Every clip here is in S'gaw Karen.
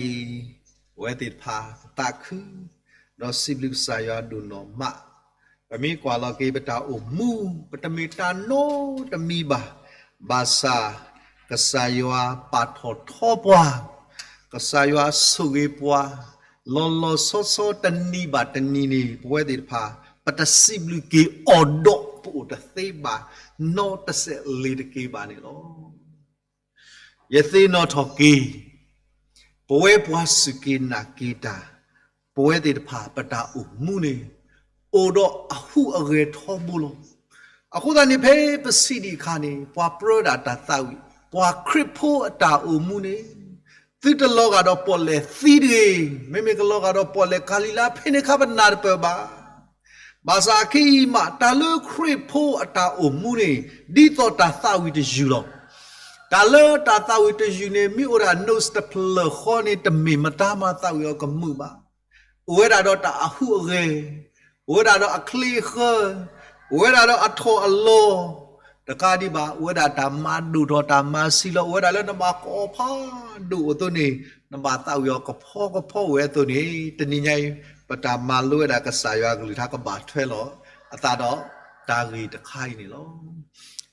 အံၤ ပဝဲသ့ၣ်တဖၣ်သးခု ဒီးစံးဘျုးကစၢ်ယွၤဒိၣ်နီၢ်မး, ပမ့ၢ်ကွၢ်လီၤက့ၤပတၢ်အိၣ်မူ ပတမ့ၢ်တၢ်နီတမံၤဘၣ်, ဘၣ်ဆၣ် ကစၢ်ယွၤပာ်ထီၣ်ထီပှၤ, ကစၢ်ယွၤဆိၣ်ဂ့ၤပှၤ လီၤလီၤဆီဆီတနံၤဘၣ်တနံၤန့ၣ် ပဝဲသ့ၣ်တဖၣ် ပတစံးဘျုးက့ၤအီၤဒီး ပအိၣ်တသ့ဘၣ် နီတစဲးလ့ၤတက့ၤဘၣ်န့ၣ်လီၤ. ယသ့ၣ်နီၣ်ထီၣ်က့ၤ ပဝဲပှၤစူၢ်က့ၤနာ်က့ၤတၢ် ပဝဲသ့ၣ်တဖၣ် ပတၢ်အိၣ်မူန့ၣ် အိၣ်ဒီးအဟူးအဂဲၤထီဘိလီၤ. အဃိသတးန့ၣ် ဖဲပစံးဒံးအခါန့ၣ် ပှၤပြၢဒၣ်တၢ်သးဝံၣ် ပှၤခရံာ်ဖိအတၢ်အိၣ်မူန့ၣ် သုတလီၤဂာ်ဒီးပီၣ်လဲၣ်သံတဂ့ၤ, မ့မ့ၢ်ကလီၤဂာ်ဒီးပီၣ်လဲၣ်ကၤလံၤလါဖဲန့ၣ်အခါ ပနၢ်တပၢၢ်ဘၣ်. ဘၣ်ဆၣ်အခဲအံၤမး တၢ်လၢခရံာ်ဖိအတၢ်အိၣ်မူန့ၣ် ဒ်သိးတၢ်သးဝံၣ်တယုၢ်လီၤ. တၢ်လၢတၢ်သးဝံၣ်တယုၢ်န့ၣ် မ့ၢ်အိၣ်ဒၣ် notes တဖျၢၣ်ဃီန့ၣ် တမ့ၢ်မတၤမၤသးဝံၣ်အီၤကမုာ်ဘၣ်. အိၣ်ဝဲဒၣ်ဒီးတၢ်အဟူးအဂဲၤ, အိၣ်ဝဲဒၣ်ဒီးအချ့အဃၢ, အိၣ်ဝဲဒၣ်ဒီးအထီၣ်အလီၤ, တကးဒံးဘၣ် အိၣ်ဝဲဒၣ်တၢ်မၤဒိၣ်ထီၣ်တၢ်မၤဆံးလီၤ, အိၣ်ဝဲဒၣ်လၢနဘၣ်ကိးဖးဒိၣ်အသိးန့ၣ် နဘၣ်သးဝံၣ်အီၤကဖီကဖီအိၣ်ဝဲအသိးန့ၣ် တနံၤညါအံၤ ပတၢ်မၤလိဝဲဒၣ်ကစၢ်ယွၤအကလုၢ်ကထါကဘၣ်ထွဲလီၤအသးဒီးတၢ်ဂ့ၢ်တခါအံၤန့ၣ်လီၤ.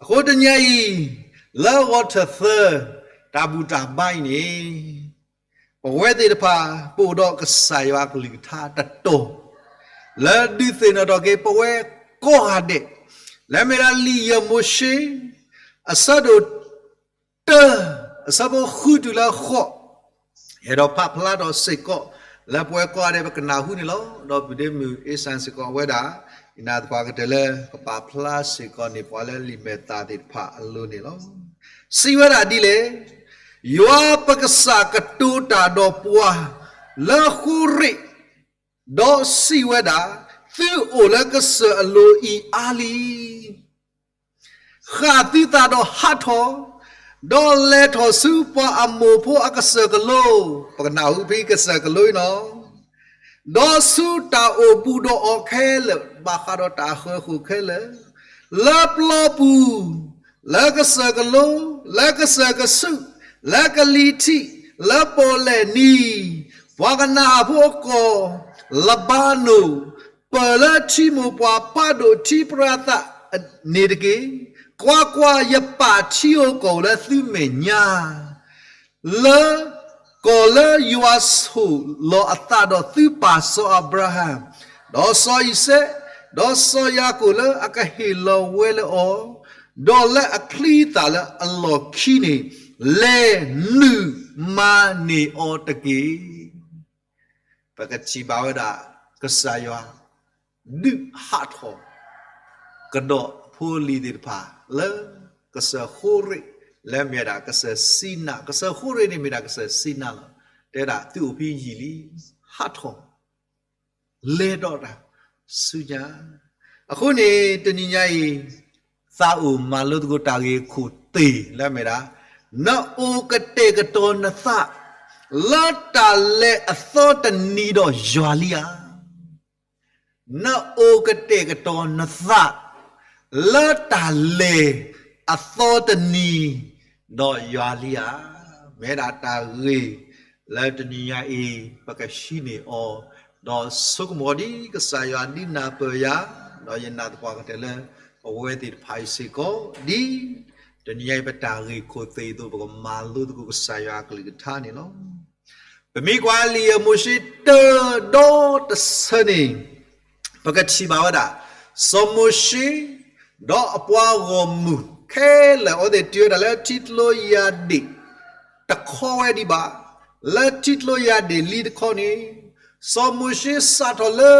အဃိတနံၤညါအံၤ လၢဂီၤထၢၣ်သၢ တၢ်ဘူၣ်တၢ်ဘါအံၤန့ၣ် ပဝဲသ့ၣ်တဖၣ် ပအိၣ်ဒီးကစၢ်ယွၤအကလုၢ်ကထါတတီၤ လၢဒုးသ့ၣ်နီၣ်ထီၣ်က့ၤ ပဝဲကိးဂၤဒဲး လၢမ့ၢ်ဒၣ်လံာ်ယဲၢ်မိၤၡ့ အဆၢဒိၣ်တၢ အဆၢဖိဃုတုၤလၢဃိး အဲၣ်ဒိးဖးဖျါထီၣ်စ့ၢ်ကီး လၢပဝဲကိးဂၤဒဲးပကနၢ်ဟူန့ၣ်လီၤ. ဒီးပုၢ်ဒ့မုၣ်အ့စၣ်စ့ၢ်ကီး အဝဲဒၣ် ယနာ်သပှၢ်ကတၢၢ်လၢကပာ်ဖျါစ့ၢ်ကီးန့ၣ် ပှၤလၢလံာ်မဲာ်သၣ်သ့ၣ်တဖၣ်အလိၤန့ၣ်လီၤ. စံးဝဲဒၣ်ဒ်လဲၣ်, ယွၤပကစၢ်ကတိၤတၢ်ဒီးပှၤလၢဃိရ့း, ဒီးစံးဝဲဒၣ်, သုအိၣ်လၢကစၢၢ်အလိၤအံၤအါလံ. ဃၣ်သုသးဒီးဟးထီၣ်, ဒီးလဲၤထီၣ်ဆူပှၤအမိၣ်ဖိအကစၢၢ်ကလိ, ပကနၢ်ဟူဖဲကစၢၢ်ကလိအံၤနီၤ, ဒီးဆူတၢ်အိၣ်ဘူးဒီးအီၤခဲလၢာ်, ဘၣ်ဃးဒီးတၢ်အဃၢအဃိၣ်ခဲလၢာ်, လၢပျီပူၤ, လၢကစၢၢ်ကလိ, လၢကစၢၢ်ကဆူး, လၢကလံၤထံး, လၢပီၣ်လဲၣ်နံၤ, ပှၤကနၤအၣ်ဖိအကီၢ်, လဘါနိၣ်, ပၢၢ်လၢထံမိၢ်ပှၢ်ပၢ်ဒိၣ်ထံပြါသးန့ၣ်တက့ၢ်. ကွၢ်ကွၢ်, ယပာ်ထံဧိၤကီၢ်ဧိၤလၢသုမဲာ်ညါ, လၢကီၢ်လၢယွၤဆိၣ်လီၤအသးဒီးသုပၢ်စီၤအၤဘြၤဟၣ်, ဒီးစီၤအံၤစဲး, ဒီးစီၤယၤကိာ်လၢအကဟ့ၣ်လီၤဝဲလၢအီၤ, ဒီးလၢအချံအသၣ်လၢအလီၢ်ခံန့ၣ်, လဲၤနုာ်မၤန့ၢ်အီၤတက့ၢ်. ပကထံၣ်ဘၣ်ဝဲဒၣ် ကစၢ်ယွၤ ဒုးဟးထီၣ် ကဒီးဖိလံၤသ့ၣ်တဖၣ် လၢကစၢၢ်ဃိရ့း လၢမ့ၢ်ဝဲဒၣ်ကစၢၢ်စံနၢ်, ကစၢၢ်ဃိရ့းန့ၣ်မ့ၢ်ဒၣ်ကစၢၢ်စံနၢ်လီၤ. တဲဒၣ်သုအိၣ်ဖဲယံာ်လံ, ဟးထီၣ် လဲၤဒီးတၢ်ဆူညါ. အဃိန့ၣ် တနံၤညါအံၤ သးအိၣ်မၤလိသကိးတၢ်ဂ့ၢ်ခိၣ်သ့ၣ်လၢမ့ၢ်ဒၣ် နအိၣ်ကတဲာ်ကတီၤနသး လၢတၢ်လဲၤအသီတနံၤဒီးယွၤလံဧါ. နအိၣ်ကတဲာ်ကတီၤနသး လၢတၢ်လဲၤအသီတနံၤဒီးယွၤလံဧါ. မ့ၢ်ဒၣ်တၢ်ဂ့ၢ်လၢတနံၤညါအံၤ ပကဟံးန့ၢ်အီၤ ဒီးဆိကမိၣ်ဒ်ကစၢ်ယွၤဒုးနၢ်ပၢၢ်ယၤ, ဒီးယနာ်သပှၢ်ကတၢၢ်လၢ ပဝဲသ့ၣ်တဖၣ်အံၤစ့ၢ်ကီး ဒ်တနံၤညါအံၤပတၢ်ဂ့ၢ်ခိၣ်သ့ၣ်အသိး ပကမၤလိသကိးကစၢ်ယွၤအကလုၢ်ကထါန့ၣ်လီၤ. ပမ့ၢ်ကွၢ်လံာ်ယဲၢ်မိၤၡ့တၢဒီတဆၢန့ၣ် ပကထံၣ်ဘၣ်ဝဲဒၣ် စီၤမိၤၡ့ ဒီးအပှၤဂီၢ်မုၢ်ခဲလၢာ် အဝဲသ့ၣ်တုၤဝဲဒၣ်လၢထံကျိယၤဒ့ၣ်တခီဝဲဒံးဘၣ်. လၢထံကျိယၤဒ့ၣ်လံတခီန့ၣ် စီၤမိၤၡ့စးထီၣ်လၢ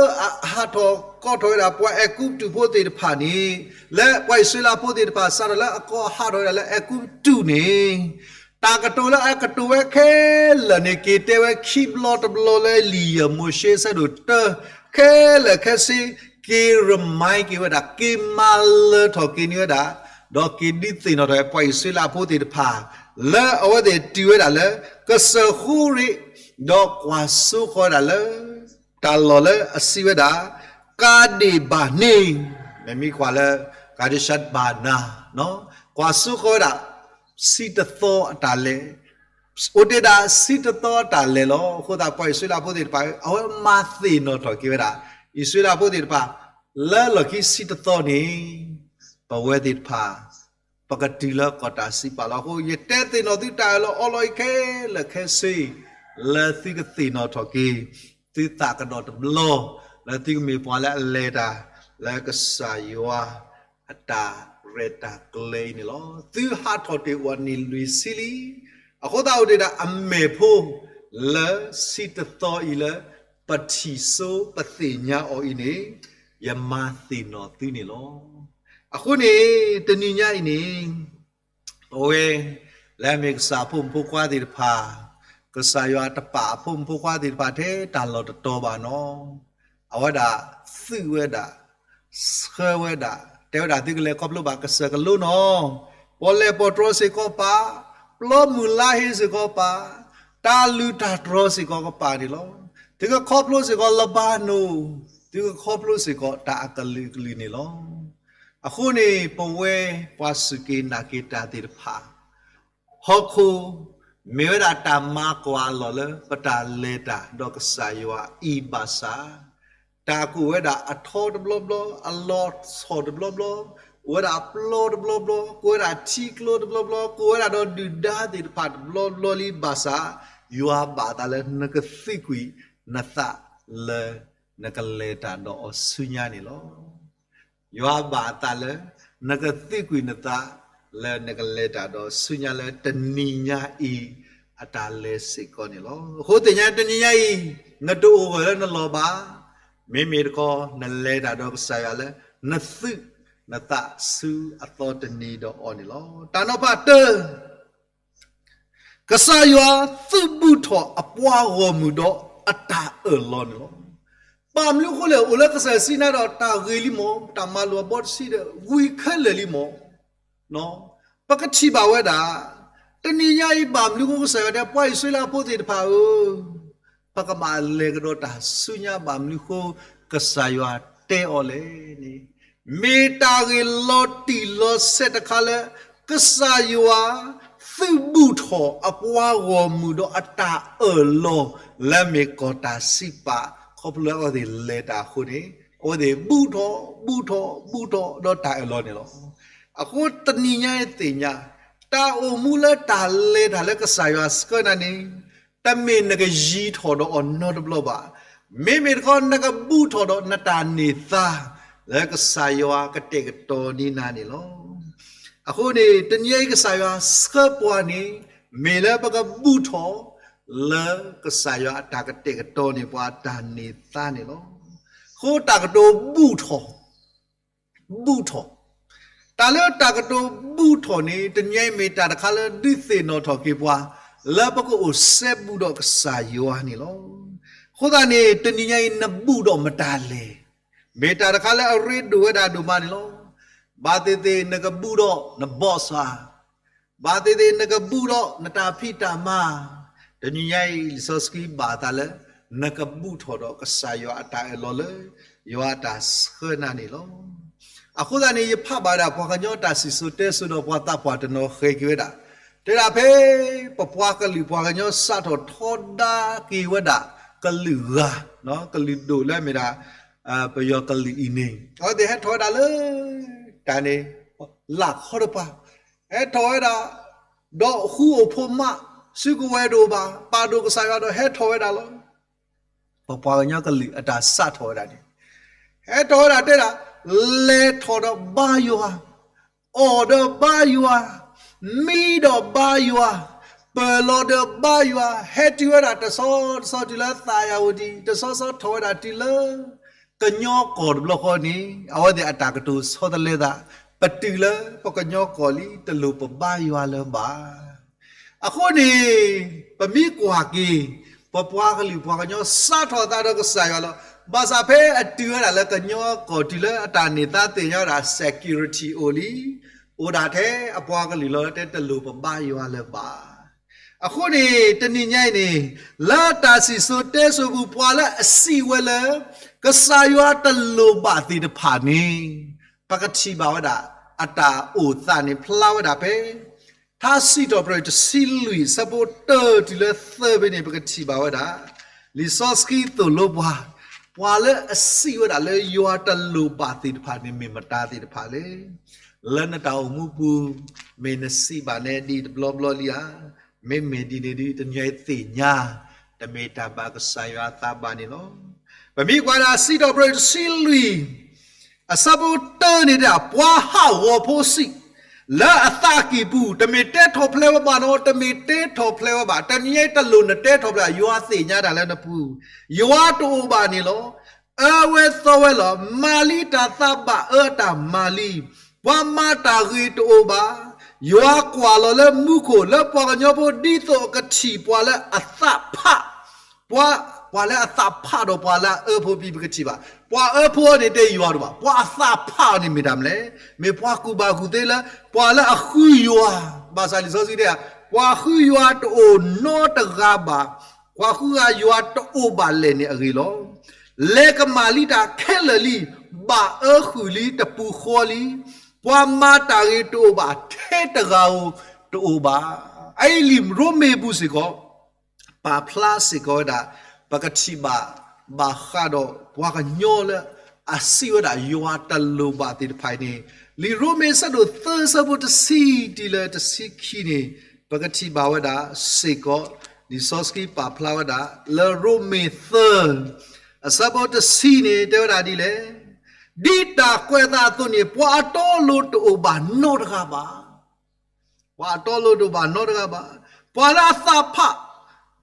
အဟးထီၣ်ကီၢ်ထီၣ်ဝဲဒၣ်ပှၤအဲၤကူပတူးဖိသ့ၣ်တဖၣ်န့ၣ်, လၢပှၤအံၣ်စရ့လးဖိသ့ၣ်တဖၣ် စးထီၣ်လၢအကီၢ်ဟးထီၣ်ဝဲဒၣ်လၢအဲၤကူပတူးန့ၣ် တၢ်ကတိၤလၢအကတိၤဝဲခဲလၢာ်န့ၣ် က့ၤတဲဝဲခံဘျီတဘျီလၢလံာ်ယဲၢ်မိၤၡ့အဆၢဒိၣ်တၢ ခဲလၢာ်ခဲဆ့ က့ၤ remind က့ၤဝဲဒၣ်, က့ၤမၤလၢထီၣ်က့ၤန့ၢ်ဝဲဒၣ်, ဒီးက့ၤဒုးသ့ၣ်နီၣ်ထီၣ်ဝဲပှၤအံၣ်စရ့လးဖိသ့ၣ်တဖၣ် လၢအဝဲသ့ၣ်တုၤဝဲဒၣ်လၢ ကစၢၢ်ဃိရ့း, ဒီးကွၢ်စိဃီၤဝဲဒၣ်လၢ တၢ်လီၢ်လၢအစံးဝဲဒၣ် ကၤဒ့ၣ်ဘၤန့ၣ်, မ့မ့ၢ်ကွၢ်လၢ ကၤဒ့ၣ်ဘၤနၤ, ကွၢ်စိဃီၤဝဲဒၣ် ဆံတသီအတၢ်လဲၤ, အိၣ်တ့ၢ်ဒၣ်ဆံတသီတၢ်လဲၤလီၤ. အဃိသတး ပှၤအံၣ်စရ့လးဖိသ့ၣ်တဖၣ် အဝဲမၤသ့ၣ်နီၣ်ထီၣ်က့ၤဝဲဒၣ် အံၣ်စရ့လးဖိသ့ၣ်တဖၣ် လၢလီၢ်ခံဆံတသီန့ၣ် ပဝဲသ့ၣ်တဖၣ် ပကတုၤလၢကီၢ်တၢ်စံးပာ်လီၤ. အဃိ ယတဲသ့ၣ်နီၣ်သုတၢ်အၢၣ်လီၤအီလီၤအံၤခဲလၢာ်ခဲဆ့ လၢသုကသ့ၣ်နီၣ်ထီၣ်က့ၤ သုသးကဒီးတဘျီ လၢသုကမ့ၢ်ပှၤလၢအလဲၤတၢ် လၢကစၢ်ယွၤအတၢ်ရဲၣ်တၢ်ကျဲၤအံၤန့ၣ်လီၤ. သုဟးထီၣ်တ့ၢ်အီၤနံၣ်လွံၢ်ဆံလံ. အဃိသတးအိၣ်တ့ၢ်ဒၣ်အမဲာ်ဖိ လၢဆံတသီအံၤလၢ ပထံၣ်စိပသ့ၣ်ညါအီၤအံၤန့ၣ် ယမၤသ့ၣ်နီၣ်သုန့ၣ်လီၤ. အဃိန့ၣ် တနံၤညါအံၤန့ၣ် အဝဲ လၢအမ့ၢ်ကစၢ်အဖိမုၣ်ဖိခွါသ့ၣ်တဖၣ်, ကစၢ်ယွၤတပာ်အဖိမုၣ်ဖိခွါသ့ၣ်တဖၣ်ထဲတၢ်လီၢ်တတီၤဘၣ်နီၤ. အဝဲဒၣ်သုးဝဲဒၣ်, ဆှၢဝဲဒၣ်, တဲဝဲဒၣ်သုကလဲၤခီဖျိဘၣ်ကစၢၢ်ကလိနီၤ. ပီၣ်လဲၣ်ပီၣ်တြီစ့ၢ်ကီးပာ်, ပျီမုၢ်လါဟ့စ့ၢ်ကီးပာ်, တၢ်လုၢ်တၢ်တြီစ့ၢ်ကီးကပာ်န့ၣ်လီၤ. သုကခီဖျိစ့ၢ်ကီးလဘါနိၣ်, သုကခီဖျိစ့ၢ်ကီးတၢ်အကလုာ်ကလုာ်န့ၣ်လီၤ. အဃိန့ၣ် ပဝဲပှၤစူၢ်က့ၤနာ်က့ၤတၢ်သ့ၣ်တဖၣ် ဟီၣ်ခိၣ် မ့ၢ်ဝဲဒၣ်တၢ်မၤကွၢ်အလီၢ်လၢ ပတၢ်လဲၤတၢ်ဒီးကစၢ်ယွၤအံၤဘၣ်ဆၣ်, တၢ်ကအိၣ်ဝဲဒၣ်အထီတဘျီဘျီ, အလီၤဆီၣ်တဘျီဘျီ, အိၣ်ဝဲဒၣ်အပျီတဘျီဘျီ, ကအိၣ်ဝဲဒၣ်ထံကျိတဘျီဘျီ, ကအိၣ်ဝဲဒၣ်ဒီးဒုၣ်ဒါသ့ၣ်တဖၣ်တဘျီဘျီလံဘၣ်ဆၣ်, ယွၤဘၣ်အသးလၢနကသံကွံာ်နသးလၢ နကလဲၤတၢ်ဒီးအီၤဆူညါန့ၣ်လီၤ. ယွၤဘၣ်အသးလၢ နကသံကွံာ်နသး လၢနကလဲၤတၢ်ဒီးဆူညါလၢတနံၤညါအံၤ အတၢ်လဲၤစ့ၢ်ကီးန့ၣ်လီၤ. အဃိသ့ၣ်ညါတနံၤညါအံၤ နတအိၣ်ဂၢၢ်လၢနလီၢ်ဘၣ်. မ့မ့ၢ်တခီ နလဲၤတၢ်ဒီးကစၢ်ယွၤလၢ နသုးနသးဆူအသီတနံၤဒီးအီၤန့ၣ်လီၤ. တၢ်နီၤဖးတၢ ကစၢ်ယွၤသုးဘူးထီၣ်အပှၤဂီၢ်မုၢ်ဒီးအတၢ်အၢၣ်လီၤန့ၣ်လီၤ. ဘၣ်မနုၤအဃိလဲၣ်, အိၣ်လၢကစၢၢ်စံနါဒီးတၢ်ဂ့ၤလံမး, တၢ်မၤလိာ်အဘီတဆံဒီး ဝံၤခဲလၢာ်လံမး. ပကထံၣ်ဘၣ်ဝဲဒၣ် တနံၤညါအံၤဘၣ်မနုၤအဃိကစၢ်ယွၤတဲ ပှၤအံၣ်စရ့လးဖိသ့ၣ်တဖၣ်ဧၢ, ပကဘၣ်လဲၤကဒီးတၢ်ဆူညါဘၣ်မနုၤအဃိ ကစၢ်ယွၤတဲအီၤလဲၣ်န့ၣ် မ့ၢ်တၢ်ဂ့ၢ်လီၤတံၢ်လီၤဆဲးတခါလၢ ကစၢ်ယွၤ သုးဘူးထီၣ်အပှၤဂီၢ်မုၢ်ဒီးအတၢ်အၢၣ်လီၤ လၢအမ့ၢ်ကီၢ်တၢ်စံးပာ် ခီဖျိလၢအဝဲသ့ၣ်လဲၤတၢ်အဃိန့ၣ် အဝဲသ့ၣ်ဘူးထီၣ် ဘူးထီၣ် ဘူးထီၣ်ဒီးတၢ်အၢၣ်လီၤန့ၣ်လီၤ. အဃိတနံၤညါအံၤသ့ၣ်ညါ တၢ်အိၣ်မူလၢတၢ်လဲၤတၢ်လၢကစၢ်ယွၤဆှၢနၤန့ၣ် တမ့ၢ်နကယံၤထီၣ်ဒီးအီၤနီတဘျီဘၣ်. မ့မ့ၢ်တခီ နကဘူးထီၣ်ဒီးနတၢ်န့ၢ်သါ လၢကစၢ်ယွၤကတဲာ်ကတီၤန့ၢ်နၤန့ၣ်လီၤ. အဃိန့ၣ် တနံၤအံၤကစၢ်ယွၤဆှၢပှၤန့ၣ် မ့ၢ်လၢပကဘူးထီၣ် လၢကစၢ်ယွၤအတၢ်ကတဲာ်ကတီၤန့ၢ်ပှၤတၢ်န့ၢ်သါန့ၣ်လီၤ. အဃိတၢ်ကတိၤဘူးထီၣ် ဘူးထီၣ်, တၢ်လၢတၢ်ကတိၤဘူးထီၣ်န့ၣ် တနံၤအံၤမ့ၢ်တၢ်တခါလၢဒုးသ့ၣ်နီၣ်ထီၣ်က့ၤပှၤ လၢပကအိၣ်စဲဘူးဒီးကစၢ်ယွၤန့ၣ်လီၤ. အဃိသတးန့ၣ် တနံၤညါအံၤ နဘူးဒီးမတၤလဲၣ်. မ့ၢ်တၢ်တခါလၢအရ့ဒိၣ်ဝဲဒၣ်ဒိၣ်မးန့ၣ်လီၤ. ဘၣ်သ့ၣ်သ့ၣ်နကဘူးဒီးနဘီၣ်စၢ် ဘၣ်သ့ၣ်သ့ၣ်နကဘူးဒီးနတၢ်ဖံးတၢ်မၤ, တနံၤညါအံၤ လံာ်စီဆှံဘၣ်အသးလၢ နကဘူးထီၣ်ဒီးကစၢ်ယွၤအတၢ်အၢၣ်လီၤလၢ ယွၤအတၢ်ဆှၢနၤန့ၣ်လီၤ. အဃိသတးန့ၣ် ယဖးဘၣ်ဝဲဒၣ်ပှၤကညီတၢ်စံၣ်စိၤတဲစိၤဒီးပှၤသးပှၢ်တနီၤဃ့က့ၤဝဲဒၣ်, တဲဒၣ်ဖဲ ပပှၤကလုာ်ပှၤကညီစးထီၣ်ထီဒါက့ၤဝဲဒၣ် ကလုာ်ဂၤ, ကလုာ်ဒိၣ်လၢအမ့ၢ်ဒၣ် ပယီၤကလုာ်အံၤန့ၣ် အဝဲသ့ၣ်ဟဲထီၣ်ဝဲဒၣ်လၢ တၢ်န့ၣ် လၢခီတပၤ ဟဲထီၣ်ဝဲဒၣ် ဒီးဃူအိၣ်ဖိးမး စုကဝဲၤဒိၣ်ဘၣ် ပာ်ဒိၣ်ကစၢ်ယွၤဒီးဟဲထီၣ်ဝဲဒၣ်လီၤ. ပပှၤကညီကလုာ်အတၢ်စးထီၣ်ဝဲဒၣ်န့ၣ် ဟဲထီၣ်ဝဲဒၣ်တဲဒၣ် လဲၤထီၣ်ဒီးဘါယွၤ, အီၣ်ဒီးဘါယွၤ, မံဒီးဘါယွၤ, ပၢၢ်လီၤဒီးဘါယွၤ, ဟဲတုၤဝဲဒၣ်တဆီတဆီတုၤလၢသးယၤဝတံၤ တဆီဆီထီၣ်ဝဲဒၣ်တုၤလၢ ကညီကီၢ်တဘျီဃီန့ၣ် အဝဲသ့ၣ်အတၢ်ကတိၤဆီတလဲသး ပတုၤလၢပကညီကီၢ်လံ တလိၣ်ပဘါယွၤလၢၤဘၣ်. အဃိန့ၣ် ပမ့ၢ်ကွၢ်က့ၤ ပပှၤကလုာ်ပှၤကညီစးထီၣ်သးဒီးကစၢ်ယွၤလီၤ. ဘၣ်ဆၣ်ဖဲအတုၤဝဲဒၣ်လၢကညီကီၢ်တုၤလၢအတၢ်န့ၢ်သါသ့ၣ်ညါဝဲဒၣ် security အိၣ်လံ, အိၣ်ဒၣ်ထဲအပှၤကလုာ်လီၤ တဲတလိၣ်ပဘါယွၤလၢၤဘၣ်. အဃိန့ၣ် တနံၤညါအံၤန့ၣ် လၢတၢ်စံၣ်စိၤတဲစိၤပူၤ ပှၤလၢအစံးဝဲလၢ ကစၢ်ယွၤတလိၣ်ဘၣ်သ့ၣ်တဖၣ်န့ၣ် ပကထံၣ်ဘၣ်ဝဲဒၣ် အတၢ်အိၣ်သးန့ၣ်ဖျါဝဲဒၣ်ဖဲ ထါစံးထီၣ်ပတြၢၤတဆံလွံၢ် အဆၢဖိတၢတုၤလၢသၢဖဲန့ၣ် ပကထံၣ်ဘၣ်ဝဲဒၣ် လံာ်စီဆှံသိၣ်လိပှၤ, ပှၤလၢအစံးဝဲဒၣ်လၢယွၤတလိၣ်ဘၣ်သ့ၣ်တဖၣ်န့ၣ် မ့ၢ်မတၤသ့ၣ်တဖၣ်လဲၣ်. လၢနတၢ်အိၣ်မူပူၤ မ့ၢ်နစံးဘၣ်နဲဒ်တဘျီဘျီလံဧါ. မ့မ့ၢ်ဒ်န့ၣ်ဒီး တနံၤညါအံၤသ့ၣ်ညါ တမ့ၢ်တၢ်ဘၣ်ကစၢ်ယွၤအသးဘၣ်န့ၣ်လီၤ. ပမ့ၢ်ကွၢ်ဒၣ်စံးထီၣ်ပတြၢၤတဆံလွံၢ် အဆၢဖိတၢန့ၣ် ပှၤဟးဂီၤဖိစံး လၢအသးကံၢ်ပူၤ တမ့ၢ်တဲထီၣ်ဖျဲးဝဲဘၣ်နီၤ, တမ့ၢ်တဲထီၣ်ဖျဲးဝဲဘၣ်. တနံၤညါအံၤတလိၣ်နတဲထီၣ်ဖျဲး, ယွၤသ့ၣ်ညါတၢ်လၢနပူၤ, ယွၤတအိၣ်ဘၣ်န့ၣ်လီၤ. အၢဝဲသီဝဲလီၤ. မၤလံတၢ်သးဘၣ်အၢတၢ်မၤလံ, ပှၤမၤတၢ်ဂ့ၤတအိၣ်ဘၣ်. ယွၤကွၢ်လီၤလၢမူခိၣ်လၢပှၤကညီဖိ ဒ်သိးအကထံၣ်ပှၤလၢအသးဖး ပှၤ, ပှၤလၢအသးဖးဒီးပှၤလၢအအၢဖိပံၤ ပကထံၣ်ဘၣ်. ပှၤအၢဖိအီၤန့ၣ်တယွၤတအိၣ်ဘၣ်, ပှၤအသးဖးအီၤန့ၣ်မ့ၢ်တၢ်မနုၤလဲၣ်. မ့ၢ်ပှၤကူၣ်ဘၣ်ကူၣ်သ့လၢ ပှၤလၢအဃုယွၤ, ဘၣ်ဆၣ်လံာ်စီဆှံတဲ ပှၤဃုယွၤတအိၣ်နီတဂၤဘၣ်, ပှၤဃုဂၤယွၤတအိၣ်ဘၣ်လဲၣ်န့ၣ်အဂ့ၢ်လီၤ. လဲၤကမၣ်လံတၢ်ခဲလၢာ်လံ, ဘၣ်အၢဃုာ်လံတပူၤဃီလံ, ပှၤမၤတၢ်ဂ့ၤတအိၣ်ဘၣ်, ထဲတဂၤဧိၤတအိၣ်ဘၣ်. အအံၤလံာ်ရိမ့ၤပူၤစ့ၢ်ကီး ပာ်ဖျါစ့ၢ်ကီးဝဲဒၣ် ပကထံၣ်ဘၣ် ဘၣ်ဃးဒီးပှၤကညီလၢအစံးဝဲဒၣ်ယွၤတလိၣ်ဘၣ်သ့ၣ်တဖၣ်အံၤန့ၣ်, လံာ်ရိမ့ၤအဆၢဒိၣ်သၢအဆၢဖိတဆံတုၤလၢတဆံခံန့ၣ် ပကထံၣ်ဘၣ်ဝဲဒၣ်စ့ၢ်ကီး လံာ်စီဆှံပာ်ဖျါဝဲဒၣ် လၢရိမ့ၤသၢ အဆၢဖိတဆံန့ၣ် တဲဝဲဒၣ်ဒ်လဲၣ်, ဒ်တၢ်ကွဲးအသးအသိးန့ၣ် ပှၤအတီအလိၤတအိၣ်ဘၣ်နီတဂၤဘၣ်. ပှၤအတီအလိၤတအိၣ်ဘၣ်နီတဂၤဘၣ်. ပှၤလၢအသးဖး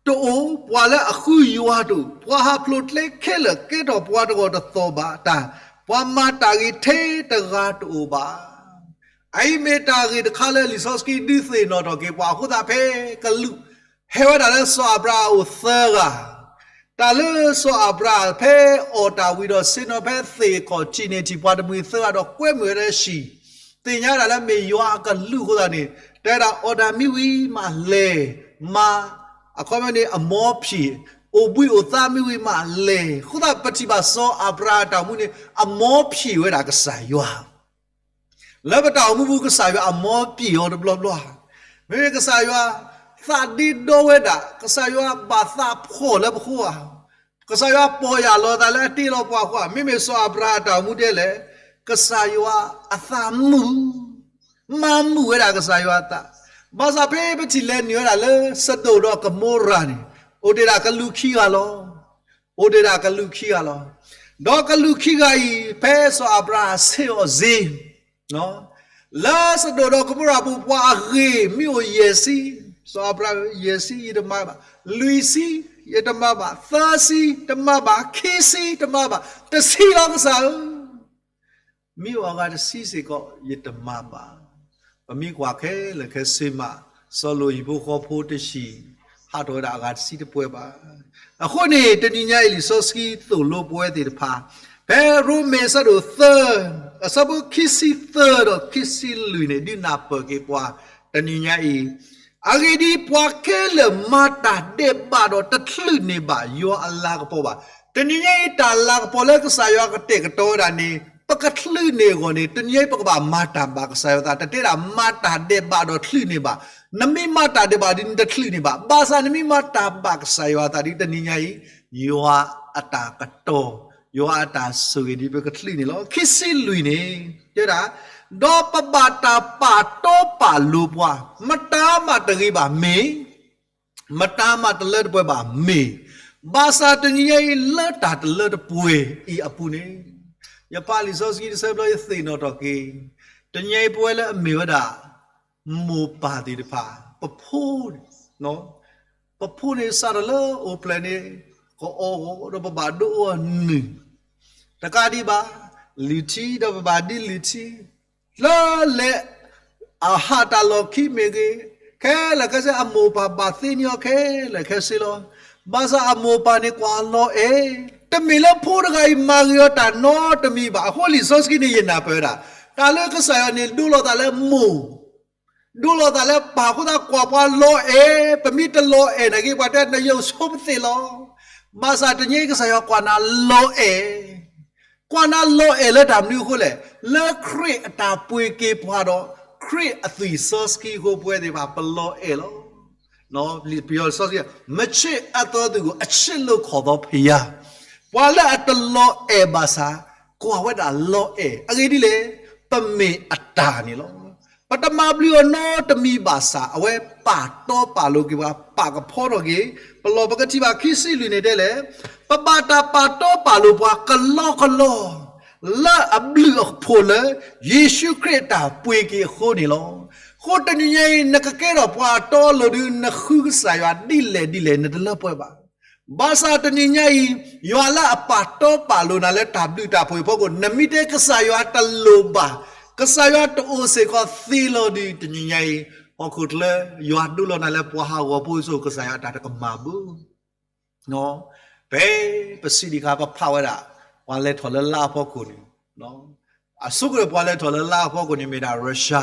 တအိၣ်, ပှၤလၢအဃုယွၤတအိၣ်, ပှၤဟးဖျိးကျဲခဲလၢာ်ကဲထီၣ်ပှၤတဂီၢ်တသီၣ်ဘၣ်တၢ်, ပှၤမၤတၢ်ဂ့ၤထဲတဂၤတအိၣ်ဘၣ်. အအံၤမ့ၢ်တၢ်ဂ့ၢ်တခါလၢလံာ်စီဆှံဒုးသ့ၣ်နီၣ်ထီၣ်က့ၤပှၤအဃိသတးဖဲကလူး ဟဲဝဲဒၣ်လၢစီၤအၤဘြၤဟၣ်အအိၣ်သၢဂၤ တၢ်လၢစီၤအၤဘြၤဟၣ်ဖဲအီၣ်တၢ်ဝံၤဒီးဆ့ၣ်နီၤ ဖဲသ့ၣ်ခီၣ်ထံးန့ၣ် ထံၣ်ပှၤတမှံၤသၢဂၤဒီးကွဲမုာ်ဝဲလၢဟံၣ်, သ့ၣ်ညါဒၣ်လၢမ့ၢ်ယွၤအကလူးအဃိသတးန့ၣ် တဲဒၣ်အီၣ်တၢ်မံဝံၤမးလဲၤမၤ, အခီပညီန့ၣ်အမိၢ်ဖှံၣ်, အိၣ်ဘှံးအိၣ်သါမံဝံၤမးလဲၤ, အဃိသတးပထံၣ်ဘၣ်စီၤအၤဘြၤဟၣ်အတၢ်အိၣ်မူန့ၣ် အမိၢ်ဖှံၣ်ဝဲဒၣ်ကစၢ်ယွၤ လၢပတၢ်အိၣ်မူပူၤ ကစၢ်ယွၤအမိၢ်ဖှံၣ်အီၤတဘျီဘျီ, မ့မ့ၢ်ကစၢ်ယွၤသးဒ့ဒီဝဲဒၣ်, ကစၢ်ယွၤဘၣ်သးဖှီၣ်လၢပဃိဧါ, ကစၢ်ယွၤပီၢ်ယၢ်လီၤသးလၢအတ့လီၤပှၤအဃိဧါ, မ့မ့ၢ်စီၤအၤဘြၤဟၣ်အတၢ်အိၣ်မူဒ်လဲၣ်, ကစၢ်ယွၤအသးမုာ်, မၤမုာ်ဝဲဒၣ်ကစၢ်ယွၤအသး, ဘၣ်ဆၣ်ဖဲပထံၣ်လဲၤနုာ်ဝဲဒၣ်လၢစဒိၣ်ဒီးကမိရၤန့ၣ် အိၣ်တ့ၢ်ဒၣ်ကလူးခံဂၤလီၤ. အိၣ်တ့ၢ်ဒၣ်ကလူးခံဂၤလီၤ. ဒီးကလူးခံဂၤအံၤ ဖဲစီၤအၤဘြၤဟၣ်ဆ့ၣ်အီၤစ့ လၢစဒိၣ်ဒီးကမိရၤပူၤ ပှၤအဂ့ၤမ့ၢ်အိၣ်ယဲၢ်ဆံ, စီၤအၤဘြၤဟၣ် ယဲၢ်ဆံယတမၤဘၣ်, လွံၢ်ဆံယတမၤဘၣ်, သၢဆံတမၤဘၣ်, ခံဆံတမၤဘၣ်, တဆံလီၤကစၢ်ဧၢ, မ့ၢ်အိၣ်အဂၤတဆံစ့ၢ်ကီး ယတမၤဘၣ်. ပမ့ၢ်ကွၢ်ခဲလၢာ်ခဲဆ့မး စီၤလီၢ်ဟံၣ်ဖိဃီဖိတဟံၣ် ဟးထီၣ်ဝဲဒၣ်အဂၤတဆံတပှဲၤဘၣ်. အဃိန့ၣ် တနံၤညါအံၤ လံာ်စီဆှံသိၣ်လိပဝဲသ့ၣ်တဖၣ် ဖဲရိမ့ၤအဆၢဒိၣ်သၢ အဆၢဖိခံဆံသၢဒီးခံဆံလွံၢ်န့ၣ် ဒုးနၢ်ပၢၢ်က့ၤပှၤ တနံၤညါအံၤ အဂ့ၢ်ဒ်အံၤ, ပှၤခဲလၢာ်မၤတၢ်ဒဲးဘးဒီးတချုးန့ၢ်ဘၣ်ယွၤအလၤကပီၤဘၣ်. တနံၤညါအံၤ တၢ်လၤကပီၤလၢကစၢ်ယွၤကတဲာ်ကတီၤဝဲဒၣ်န့ၣ် ပကချုးန့ၢ်အဂီၢ်န့ၣ် တနံၤညါအံၤ ပကဘၣ်မၤတၢ်ဘၣ်ကစၢ်ယွၤအသး, တတဲဒၣ်မၤတၢ်ဒဲးဘးဒီးချုးန့ၢ်ဘၣ်. နမ့ၢ်မၤတၢ်ဒဲးဘးဒီး နတချုးန့ၢ်ဘၣ်. ဘၣ်ဆၣ်နမ့ၢ်မၤတၢ်ဘၣ်ကစၢ်ယွၤအသးဒီး တနံၤညါအံၤ ယွၤအတၢ်ကတီၤ, ယွၤအတၢ်ဆိၣ်ဂ့ၤဒီး ပကချုးန့ၢ်လီၤ. ခံဆံလွံၢ်န့ၣ် တဲဒၣ်, ဒီးပဘၣ်တၢ်ပာ်တီပာ်လိၤပှၤ, မတၤမးတဂ့ၤဘၣ်မ့ၢ် မတၤမးတလၢတပှဲၤဘၣ်မ့ၢ်, ဘၣ်ဆၣ်တနံၤညါအံၤ လၢတၢ်တလၢတပှဲၤအံၤအပူၤန့ၣ်, ယဖးလံာ်စီဆှံတဆၢဘျီ ယသ့ၣ်နီၣ်ထီၣ်က့ၤ, တနံၤညါအံၤ ပဝဲလၢအမ့ၢ်ဝဲဒၣ် မိၢ်ပၢ်သ့ၣ်တဖၣ် ပဖိန့ၣ်, ပဖိန့ၣ်စးထီၣ်လၢအိၣ်ဖျဲၣ်န့ၣ် ကအီၣ်ဂီၢ်ဒီးပဘၣ်ဒိအီၤနုၢ်, တကးဒံးဘၣ်, လုၢ်ထံဒီးပဘၣ်ဒ်လုၢ်ထံ, လၢလဲၤ အဟးတၢ်လီၢ်ခံမ့ၢ်ဂ့ၤ, ခဲလၢာ်ခဲဆ့ အမိၢ်ပၢ်ဘၣ်သ့န့ၢ်အီၤခဲလၢာ်ခဲဆ့လီၤ. ဘၣ်ဆၣ်အမိၢ်ပၢ်န့ၣ်ကွၢ်လီၤအဲၣ်, တမ့ၢ်လၢဖိတဂၤအံၤမၤဂ့ၤအီၤတၢ်နီတမံၤဘၣ်. အဃိလံာ်စီဆှံန့ၣ် ယနၢ်ပၢၢ်ဝဲဒၣ်, တၢ်လၢကစၢ်ယွၤန့ၣ် ဒိလီၤသးလၢမိၢ် ဒိလီၤသးလၢပၢ်အဃိသတးကွၢ်ပှၤလီၤအဲၣ်, ပမ့ၢ်တလီၤအဲၣ်နာ်က့ ပှၤတဲနယုၢ်ဆိပသ့ၣ်လီၤ. ဘၣ်ဆၣ်တနံၤအံၤကစၢ်ယွၤကွၢ်နၤလီၤအဲၣ်, ကွၢ်နၤလီၤအဲၣ်လၢတၢ်မနုၤအဃိလဲၣ်, လၢခရံာ်အတၢ်ပှ့ၤက့ၤပှၤဒီး ခရံာ်အသွံၣ်စီဆှံအဃိ ပဝဲသ့ၣ်တဖၣ် ပလီၤအဲၢ်လီၤ. ပယီၤစီဆှံ, မချစ်အပ်သောသူကို အချစ်လို့ခေါ်သောဘုရား, ပှၤလၢအတလီၤအဲၢ်ဘၣ်ဆၣ် ကွၢ်ဝဲဒၣ်လီၤအဲၣ်, အဂ့ၢ်ဒ်လဲၣ်, ပမ့ၢ်အတၢ်န့ၣ်လီၤ. ပတမၤဘျုးအီၤနီတမံၤဘၣ်ဆၣ် အဝဲပာ်တီပာ်လိၤက့ၤပှၤ, ပာ်ကဖီထီၣ်က့ၤ, ပလီၢ်ပကထံၣ်ဘၣ်ခံဆံလွံၢ်န့ၣ်တဲလဲၣ်, ပဘၣ်တၢ်ပာ်တီပာ်လိၤပှၤကလီကလီ လၢအဘျုးအဖှိၣ်လၢ ယ့ၣ်ၡူးခရံာ်အတၢ်ပှ့ၤက့ၤအဃိန့ၣ်လီၤ. အဃိတနံၤညါအံၤ နကကဲထီၣ်ပှၤအတီအလိၤဒုး နဃုကစၢ်ယွၤဒ်လဲၣ်ဒ်လဲၣ် နတလၢပှဲၤဘၣ်. ဘၣ်ဆၣ်တနံၤညါအံၤ ယွၤလၢအပာ်တီပာ်လိၤနၤလၢတၢ်ဘျုးတၢ်ဖှိၣ်အဖီခိၣ် နမ့ၢ်တဲကစၢ်ယွၤတလိၣ်ဘၣ်, ကစၢ်ယွၤတအိၣ်စ့ၢ်ကီးသ့လီၤဒုး တနံၤညါအံၤ ဟီၣ်ခိၣ်ချၢ ယွၤဒိလီၤနၤလၢပှၤဟးဂီၤဖိအစိၤ ကစၢ်ယွၤအတၢ်တကမၣ်ဘၣ်. ဖဲပစံးဒံးခါ ပဖးဝဲဒၣ် ပှၤလဲၤထီၣ်လၢလါအဖီခိၣ်န့ၣ်, အဆိကတၢၢ်ပှၤလဲၤထီၣ်လၢလါအဖီခိၣ်န့ၣ် မ့ၢ်ဒၣ် Russia.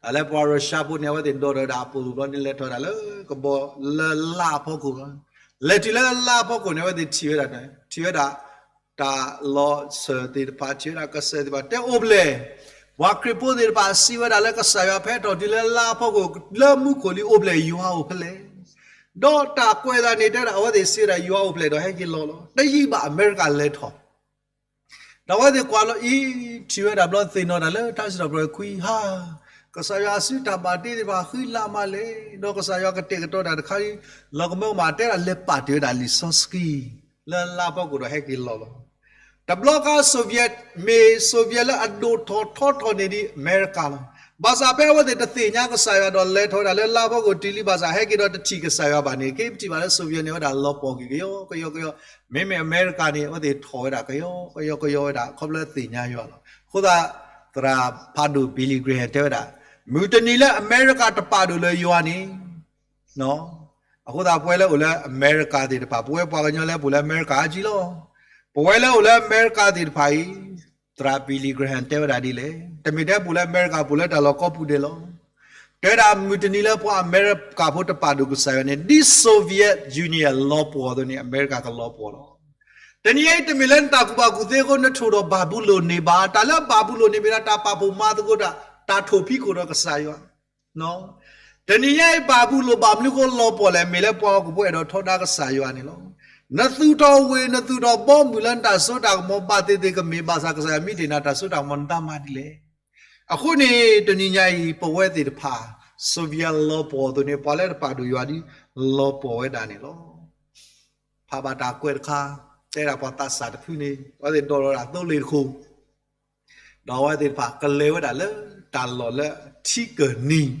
တၢ်လၢပှၤ Russia ဖိန့ၣ် အဝဲသ့ၣ်ဒိးထီၣ်ဝဲဒၣ်အပိၣ်လိၣ်ဘျီန့ၣ် လဲၤထီၣ်ဝဲဒၣ်လၢကဘီလၢလါအဖီခိၣ်လီၤ. လဲၤတုၤလၢလါအဖီခိၣ်န့ၣ် အဝဲသ့ၣ်ထံၣ်ဝဲဒၣ်, ထံၣ်ဝဲဒၣ် တၢ်လီၤစၢၤသ့ၣ်တဖၣ် ထံၣ်ဝဲဒၣ်ကစၢၢ်သ့ၣ်တဖၣ် တဲအိၣ်ဖဲလဲၣ်. ပှၤခရံာ်ဖိသ့ၣ်တဖၣ်စံးဝဲဒၣ်လၢ ကစၢ်ယွၤဖဲထီၣ်တုၤလၢလါအဖီခိၣ် လၢမူခိၣ်လံအိၣ်ဖဲလဲၣ်, ယွၤအိၣ်ဖဲလဲၣ်. ဒီးတၢ်ကွဲးအသးန့ၣ် တဲဝဲဒၣ် အဝဲသ့ၣ်စံးဝဲဒၣ် ယွၤအိၣ်ဖဲလဲၣ်ဒီး ဟဲက့ၤလီၤလီၤ. တယံာ်ဘၣ် အမဲရကၤလဲၤထီၣ် ဒီးအဝဲသ့ၣ်ကွၢ်လီၤအံၤ ထံၣ်ဝဲဒၣ်ဘျီသ့ၣ်နီၣ်တၢ်လၢတၢ်စံးထီၣ်ပတြၢၤခွံဟါ, ကစၢ်ယွၤအစုတၢ်ဘၣ်တ့သ့ၣ်တဖၣ်ဃံလၤမးလဲၣ်, ဒီးကစၢ်ယွၤကတဲာ်ကတီၤတၢ်တခါအံၤ လီၤကမၢကမၣ် တဲဒၣ်လဲၤပာ်တ့ၢ်ဝဲဒၣ်လံာ်စီဆှံ လၢလါဖီခိၣ်ဒီးဟဲက့ၤလီၤလီၤ. တဘျီဃီ Soviet မ့ၢ် Soviet လၢအဒိၣ်ထီၣ်ထီထီၣ်န့ၣ်ဒ်အမဲရကၤလီၤ. ဘၣ်ဆၣ်ဖဲအဝဲသ့ၣ်တသ့ၣ်ညါကစၢ်ယွၤဒီးလဲၤထီၣ်ဝဲဒၣ်လၢလါဖီခိၣ်တုၤလံဘၣ်ဆၣ် ဟဲက့ၤဒီးတထံၣ်ကစၢ်ယွၤဘၣ်န့ၣ် က့ၤပထံၣ်ဘၣ်လၢ Soviet န့ၣ်ဝဲဒၣ်လီၤပှီၢ်က့ၤကယီကယီကယီ, မ့မ့ၢ်အမဲရကၤန့ၣ် အဝဲသ့ၣ်ထီၣ်ဝဲဒၣ်ကယီကယီကယီဝဲဒၣ် ခီဖျိသ့ၣ်ညါယွၤလီၤ. အဃိသတး သရၣ်ဖးဒိၣ် Billy Graham တဲဝဲဒၣ် မုၢ်တနံၤလၢအမဲရကၤတပာ်ဒိၣ်လၢယွၤန့ၣ် အဃိသတး ပဝဲလၢအိၣ်လၢအမဲရကၤသ့ၣ်တဖၣ် ပဝဲပှၤကညီလၢပအိၣ်လၢအမဲရကၤအါကံလီၤ. ပဝဲလၢအိၣ်လၢအမဲရကၤသ့ၣ်တဖၣ်အံၤ သရၣ် Billy Graham တဲဝဲဒၣ်ဒ်လဲၣ်, တမ့ၢ်ထဲပအိၣ်လၢအမဲရကၤ ပအိၣ်လၢတၢ်လီၢ်ကိးပူၤဒဲးလီၤ. တဲဝဲဒၣ်မုၢ်တနံၤလၢပှၤအမဲရကၤဖိတပာ်ဒိၣ်ကစၢ်ယွၤန့ၣ် ဒ် Soviet Union လီၤပှီၢ်အသိးန့ၣ် အမဲရကၤကလီၤပှီၢ်လီၤ. တနံၤအံၤတမ့ၢ်လၢနတၢ်ကူၣ်ဘၣ်ကူၣ်သ့အဃိ နထိၣ်ဒီးဘၤဘူလိၣ်န့ၣ်ဘၣ်. တၢ်လၢဘၤဘူလိၣ်န့ၣ်မ့ၢ်ဒၣ်တၢ်ပာ်ဖှိၣ်မၤသကိးတၢ်, တၢ်ထိၣ်ဖံးခိၣ်ဒီးကစၢ်ယွၤ တနံၤညါအံၤ ဘၤဘူလိၣ်ဘၣ်မနုၤအဃိလီၤပှီၢ်လဲၣ်, မ့ၢ်လၢပှၤဟီၣ်ခိၣ်ဖိအဲၣ်ဒိးထီဒါကစၢ်ယွၤန့ၣ်လီၤ. နသူၣ်ထီၣ်ဝ့ၢ် နသူၣ်ထီၣ်ဘီမုၢ်လၢနတၢ်စိတၢ်ကမီၤဘၣ်သ့ၣ်သ့ၣ်ကမ့ၢ်ဘၣ်ဆၣ် ကစၢ်ယွၤမ့ၢ်တ့ၢ်နၤတၢ်စိတၢ်ကမီၤ နတၢ်မၤဒ်လဲၣ်. အဃိန့ၣ် တနံၤညါအံၤ ပဝဲသ့ၣ်တဖၣ် Soviet လီၤပှီၢ်အသိးန့ၣ် ပှၤလၢတပာ်ဒိၣ်ယွၤဒ် လီၤပှီၢ်ဝဲဒၣ်န့ၣ်လီၤ. ဖးဘၣ်တၢ်ကွဲးတခါ, တဲဒၣ်ပှၤသးစၢ်တဖုန့ၣ် အဝဲသ့ၣ်ဒိးထီၣ်ဒၣ်သိလ့ၣ်တခိၣ် ဒီးအဝဲသ့ၣ်တဖၣ်ကလဲၤဝဲဒၣ်လၢတၢ်လီၢ်လၢထံကၢၢ်နံၤ,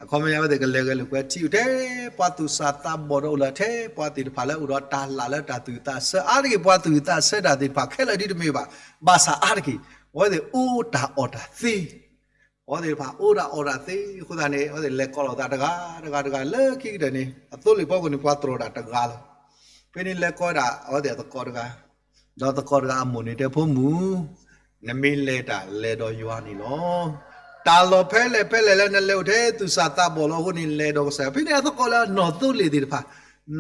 အခီပညီအဝဲသ့ၣ်ကလဲၤဂဲၤလိာ်ကွဲထံ ထဲပှၤသူၣ်စၢ်သးဘီၣ်ဒီးအိၣ်လၢထဲပှၤသ့ၣ်တဖၣ်လၢအိၣ်ဒီးတၢ်လၢ်လၢတၢ်သူၣ်အုးသးဆၢ အါတက့ၢ် ပှၤသူၣ်အုးသးဆၢတၢ်သ့ၣ်တဖၣ်ခဲလၢာ်ဒ်တမ့ၢ်ဘၣ်, ဘၣ်ဆၣ်အါတက့ၢ် အဝဲသ့ၣ်အိၣ်တၢ်အီၣ်တၢ်သ့ အဝဲသ့ၣ်တဖၣ်အိၣ်တၢ်အီၣ်တၢ်သ့အဃိသတးန့ၣ် အဝဲသ့ၣ်လဲၤကိးလီၤသးတဂၤတဂၤတဂၤလၢခံကတၢၢ်န့ၣ် အသိလ့ၣ်ဖီခိၣ်န့ၣ် ပှၤတြီတၢ်တဂၤလီၤ. ဖဲန့ၣ်လဲၤကိးဝဲဒၣ် အဝဲသ့ၣ်အသကိးတဂၤ, ဒီးသကိးတဂၤအမိၢ်န့ၣ်တဲ ဖိမုၣ်, နမ့ၢ်လဲၤတၢ်လဲၤဒီးယွၤန့ၣ်လီၤ. တၢ်လီၢ်ဖဲလဲၣ်ဖဲလဲၣ်လၢနလဲၤအိၣ်ထဲသူၣ်စၢ်သးဘီၣ်လီၤအဃိန့ၣ် လဲၤဒီးကစၢ်ယွၤ. ဖဲန့ၣ်အသကိးလၢအနီၢ်သိလ့ၣ်သ့ၣ်တဖၣ်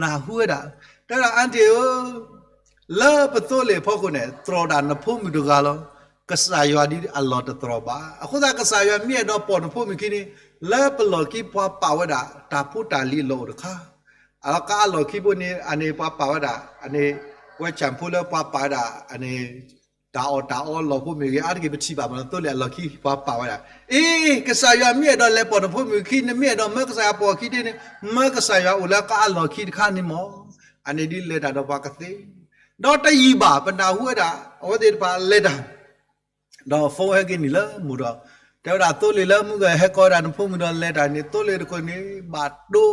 နၢ်ဟူဝဲဒၣ်, တဲဒၣ် aunty ဧၢ လၢပသိလ့ၣ်အဖီခိၣ်န့ၣ် တြီဒၣ်နဖိမုၣ်တဂၤလီၤ. ကစၢ်ယွၤဒ်အလီၢ်တတြီဘၣ်. အဃိသတးကစၢ်ယွၤမ့ၢ်အဲၣ်ဒိးပိာ်နဖိမုၣ်ခံန့ၣ် လၢပလီၢ်ခံပှၤပာ်ဝဲဒၣ်တၢ်ဖိတၢ်လံၤအလီၢ်အိၣ်တခါ, အလီၢ်ကါအလီၢ်ခံဖိန့ၣ် အန့ၣ်ပှၤပာ်ဝဲဒၣ် အန့ၣ် ဝဲဆၣ်ဖိလၢပှၤပာ်ဝဲဒၣ် အန့ၣ် တၢ်အီၣ်တၢ်အီလီၢ်ဖိမ့ၢ်ဂ့ၤ အါတက့ၢ်ပထံၣ်ဘၣ်မးလီၤ. သိလ့ၣ်အလီၢ်ခံပှၤပာ်ဝဲဒၣ် အ့ ကစၢ်ယွၤမ့ၢ်အဲၣ်ဒိးလဲၤပိာ်နဖိမုၣ်ခံ နမ့ၢ်အဲၣ်ဒိးမၢကစၢ်ယွၤပိာ်ခံဒ်န့ၣ် မၢကစၢ်ယွၤအိၣ်လၢကါအလီၢ်ခံတခါန့ၣ်မး. အန့ၣ်ဒ်လဲၤတၢ်ဒီးပှၤကသ့ ဒီးတယံာ်ဘၣ် ပနၢ်ဟူဝဲဒၣ် အဝဲသ့ၣ်တဖၣ်လဲၤတၢ် ဒီး phone ဟဲက့ၤနံၤလၢမုၢ်ဒီး တဲဝဲဒၣ်သိလ့ၣ်လၢမုၢ်ဂီၤဟဲကိးဝဲဒၣ်နဖိမုၣ်ဒီးလဲၤတၢ်န့ၣ် သိလ့ၣ်တခိၣ်န့ၣ် ဘၣ်တိ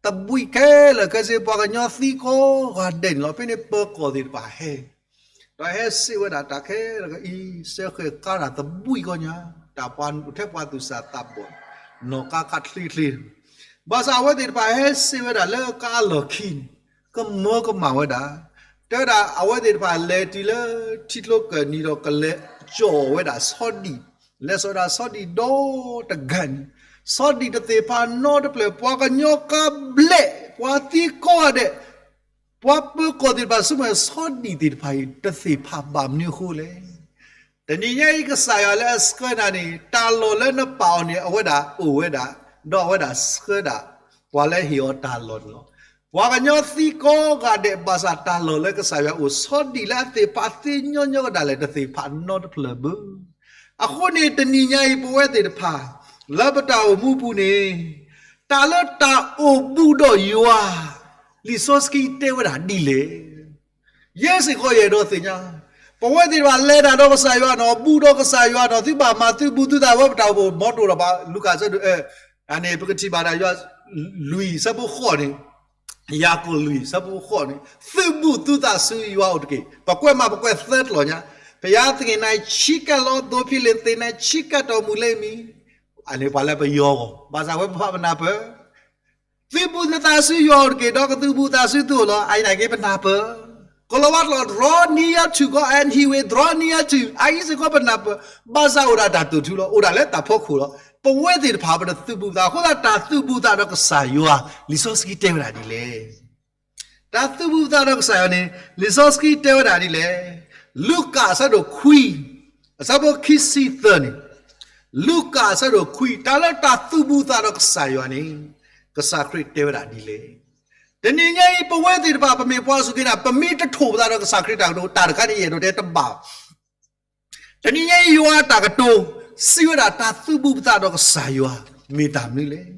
သဘှံးခဲလၢာ်ခဲဆ့ ပှၤကညီသံကိးဂၤဒဲးန့ၣ်လီၤ. ဖဲန့ၣ်ပၢၤကီၢ်သ့ၣ်တဖၣ်ဟဲ ဒီးဟဲစံးဝဲဒၣ်တၢ်ခဲလၢာ်အံၤ စဲဃဲၤကါတၢ်သဘှံးကီညါ တၢ်ပှၤအိၣ်ထဲပှၤသူၣ်စၢ်သးဘီၣ် နီၢ်ကါခးချ့ချ့ ဘၣ်ဆၣ်အဝဲသ့ၣ်တဖၣ်ဟဲစံးဝဲဒၣ်လၢကါအလီၢ်ခံန့ၣ် ကမၢကမၣ်ဝဲဒၣ် တဲဝဲဒၣ်အဝဲသ့ၣ်တဖၣ်လဲၤတုၤလၢထံကျိကၢၢ်နံၤဒီးကလဲၤကၠီၣ်ဝဲဒၣ်ဆီဒံၣ် လဲၤစိာ်ဒၣ်ဆီဒံၣ်ဒီတဂၤန့ၣ် ဆီဒံၣ်တသ့ၣ်တဖၣ်နီတဖျၢၣ် ပှၤကညီကါဘျဲး ပှၤသံကိးဂၤဒဲး ပှၤပၢၤကီၢ်သ့ၣ်တဖၣ်ဆိကမိၣ် ဆီဒံၣ်သ့ၣ်တဖၣ်အံၤ တသ့ၣ်တဖၣ်ဘၣ်မနုၤအဃိလဲၣ်. တနံၤညါအံၤကစၢ်ယွၤလၢအဆှၢနၤန့ၣ် တၢ်လီၢ်လၢနပာ်အီၤန့ၣ် အဝဲဒၣ်အိၣ်ဝဲဒၣ်, ဒီးအဝဲဒၣ်ဆှၢဒၣ် ပှၤလၢဟ့ၣ်အီၤတၢ်လီၢ်န့ၣ်လီၤ. ပှၤကညီသံကိးဂၤဒဲး ဘၣ်ဆၣ်တၢ်လီၢ်လၢကစၢ်ယွၤအိၣ်ဆီဒံၣ်လၢအသ့ၣ်တဖၣ်သ့ညီညီကဒၣ်လဲာ် တသ့ၣ်တဖၣ်နီတဖျၢၣ်ဘၣ်. အဃိန့ၣ် တနံၤညါအံၤ ပဝဲသ့ၣ်တဖၣ် လၢပတၢ်အိၣ်မူပူၤန့ၣ် တၢ်လၢတၢ်အိၣ်ဘူးဒီးယွၤ လံာ်စီဆှံတဲဝဲဒၣ်ဒ်လဲၣ်. ယဲစ့ၢ်ကီးယအဲၣ်ဒိးသ့ၣ်ညါ, ပဝဲသ့ၣ်တဖၣ်လဲၤတၢ်ဒီးကစၢ်ယွၤနီၤ, ဘူးဒီးကစၢ်ယွၤနီၤ, သုဘၣ်မၤသုဘူးသုသးဝဲပတၢ်အိၣ်ဖှိၣ် မ်တအိၣ်ဒီးဘၣ် လူၤကၣ်ဆၢဒိၣ်, န့ၣ် ပကထံၣ်ဘၣ်တၢ်ယွၤ လွံၢ်ဆၢဖိဃိးန့ၣ်, ယၤကိာ်လွံၢ်ဆၢဖိဃိးန့ၣ် သုဘူးသုသးဆူယွၤအိၣ်တက့ၢ်. ပကွဲးမး ပကွဲးသၢကျိာ်ညါ, ဘုရားသခင်၌ချဉ်းကပ်လော, သို့ဖြစ်လျှင်သင်၌ချဉ်းကပ်တော်မူလိမ့်မည်. န့ၣ်ပှၤလၢပယီၤဂီၢ်, ဘၣ်ဆၣ်ဝဲပဖးပနၢ်ပၢၢ် သုဘူးသုသးဆူယွၤအိၣ်တက့ၢ်, ဒီးကသုးဘူးသးဆူသုအိၣ်လီၤ. အအံၤန့ၣ်က့ၤပနၢ်ပၢၢ်, ကိၤလၤဝါကျိာ် draw near to God and he will draw near to, အအံၤစ့ၢ်ကီးပနၢ်ပၢၢ်, ဘၣ်ဆၣ်အိၣ်ဒၣ်တၢ်တိာ်ထူလီၤ, အိၣ်ဒၣ်လၢတၢ်ဖီခိၣ်လီၤ. ပဝဲသ့ၣ်တဖၣ်ပတသုးဘူးသး, အဃိသတးတၢ်သုးဘူးသးဒီးကစၢ်ယွၤ လံာ်စီဆှံတဲဝဲဒၣ်ဒ်လဲၣ်. တၢ်သုးဘူးသးဒီးကစၢ်ယွၤန့ၣ် လံာ်စီဆှံတဲဝဲဒၣ်ဒ်လဲၣ်. လူၤကၣ်အဆၢဒိၣ်ခွံ, အဆၢဖိခံဆံသၢန့ၣ်, လူၤကၣ်အဆၢဒိၣ်ခွံ, တၢ်လၢတၢ်သုးဘူးသးဒီးကစၢ်ယွၤန့ၣ် ကစၢ်ခရံာ်တဲဝဲဒၣ်ဒ်လဲၣ်. တနံၤညါအံၤ ပဝဲသ့ၣ်တဖၣ် ပမ့ၢ်ပှၤစူၢ်က့ၤနာ် ပမ့ၢ်တထိၣ်ပသးဒီးကစၢ်ခရံာ်တၢ်ကတိၤ တၢ်တခါန့ၣ် ယအဲၣ်ဒိးတဲတဘၣ် တနံၤညါအံၤ ယွၤအတၢ်ကတိၤ စံးဝဲဒၣ်တၢ်သုးဘူးပသးဒီးကစၢ်ယွၤ မ့ၢ်တၢ်မနုၤလဲၣ်.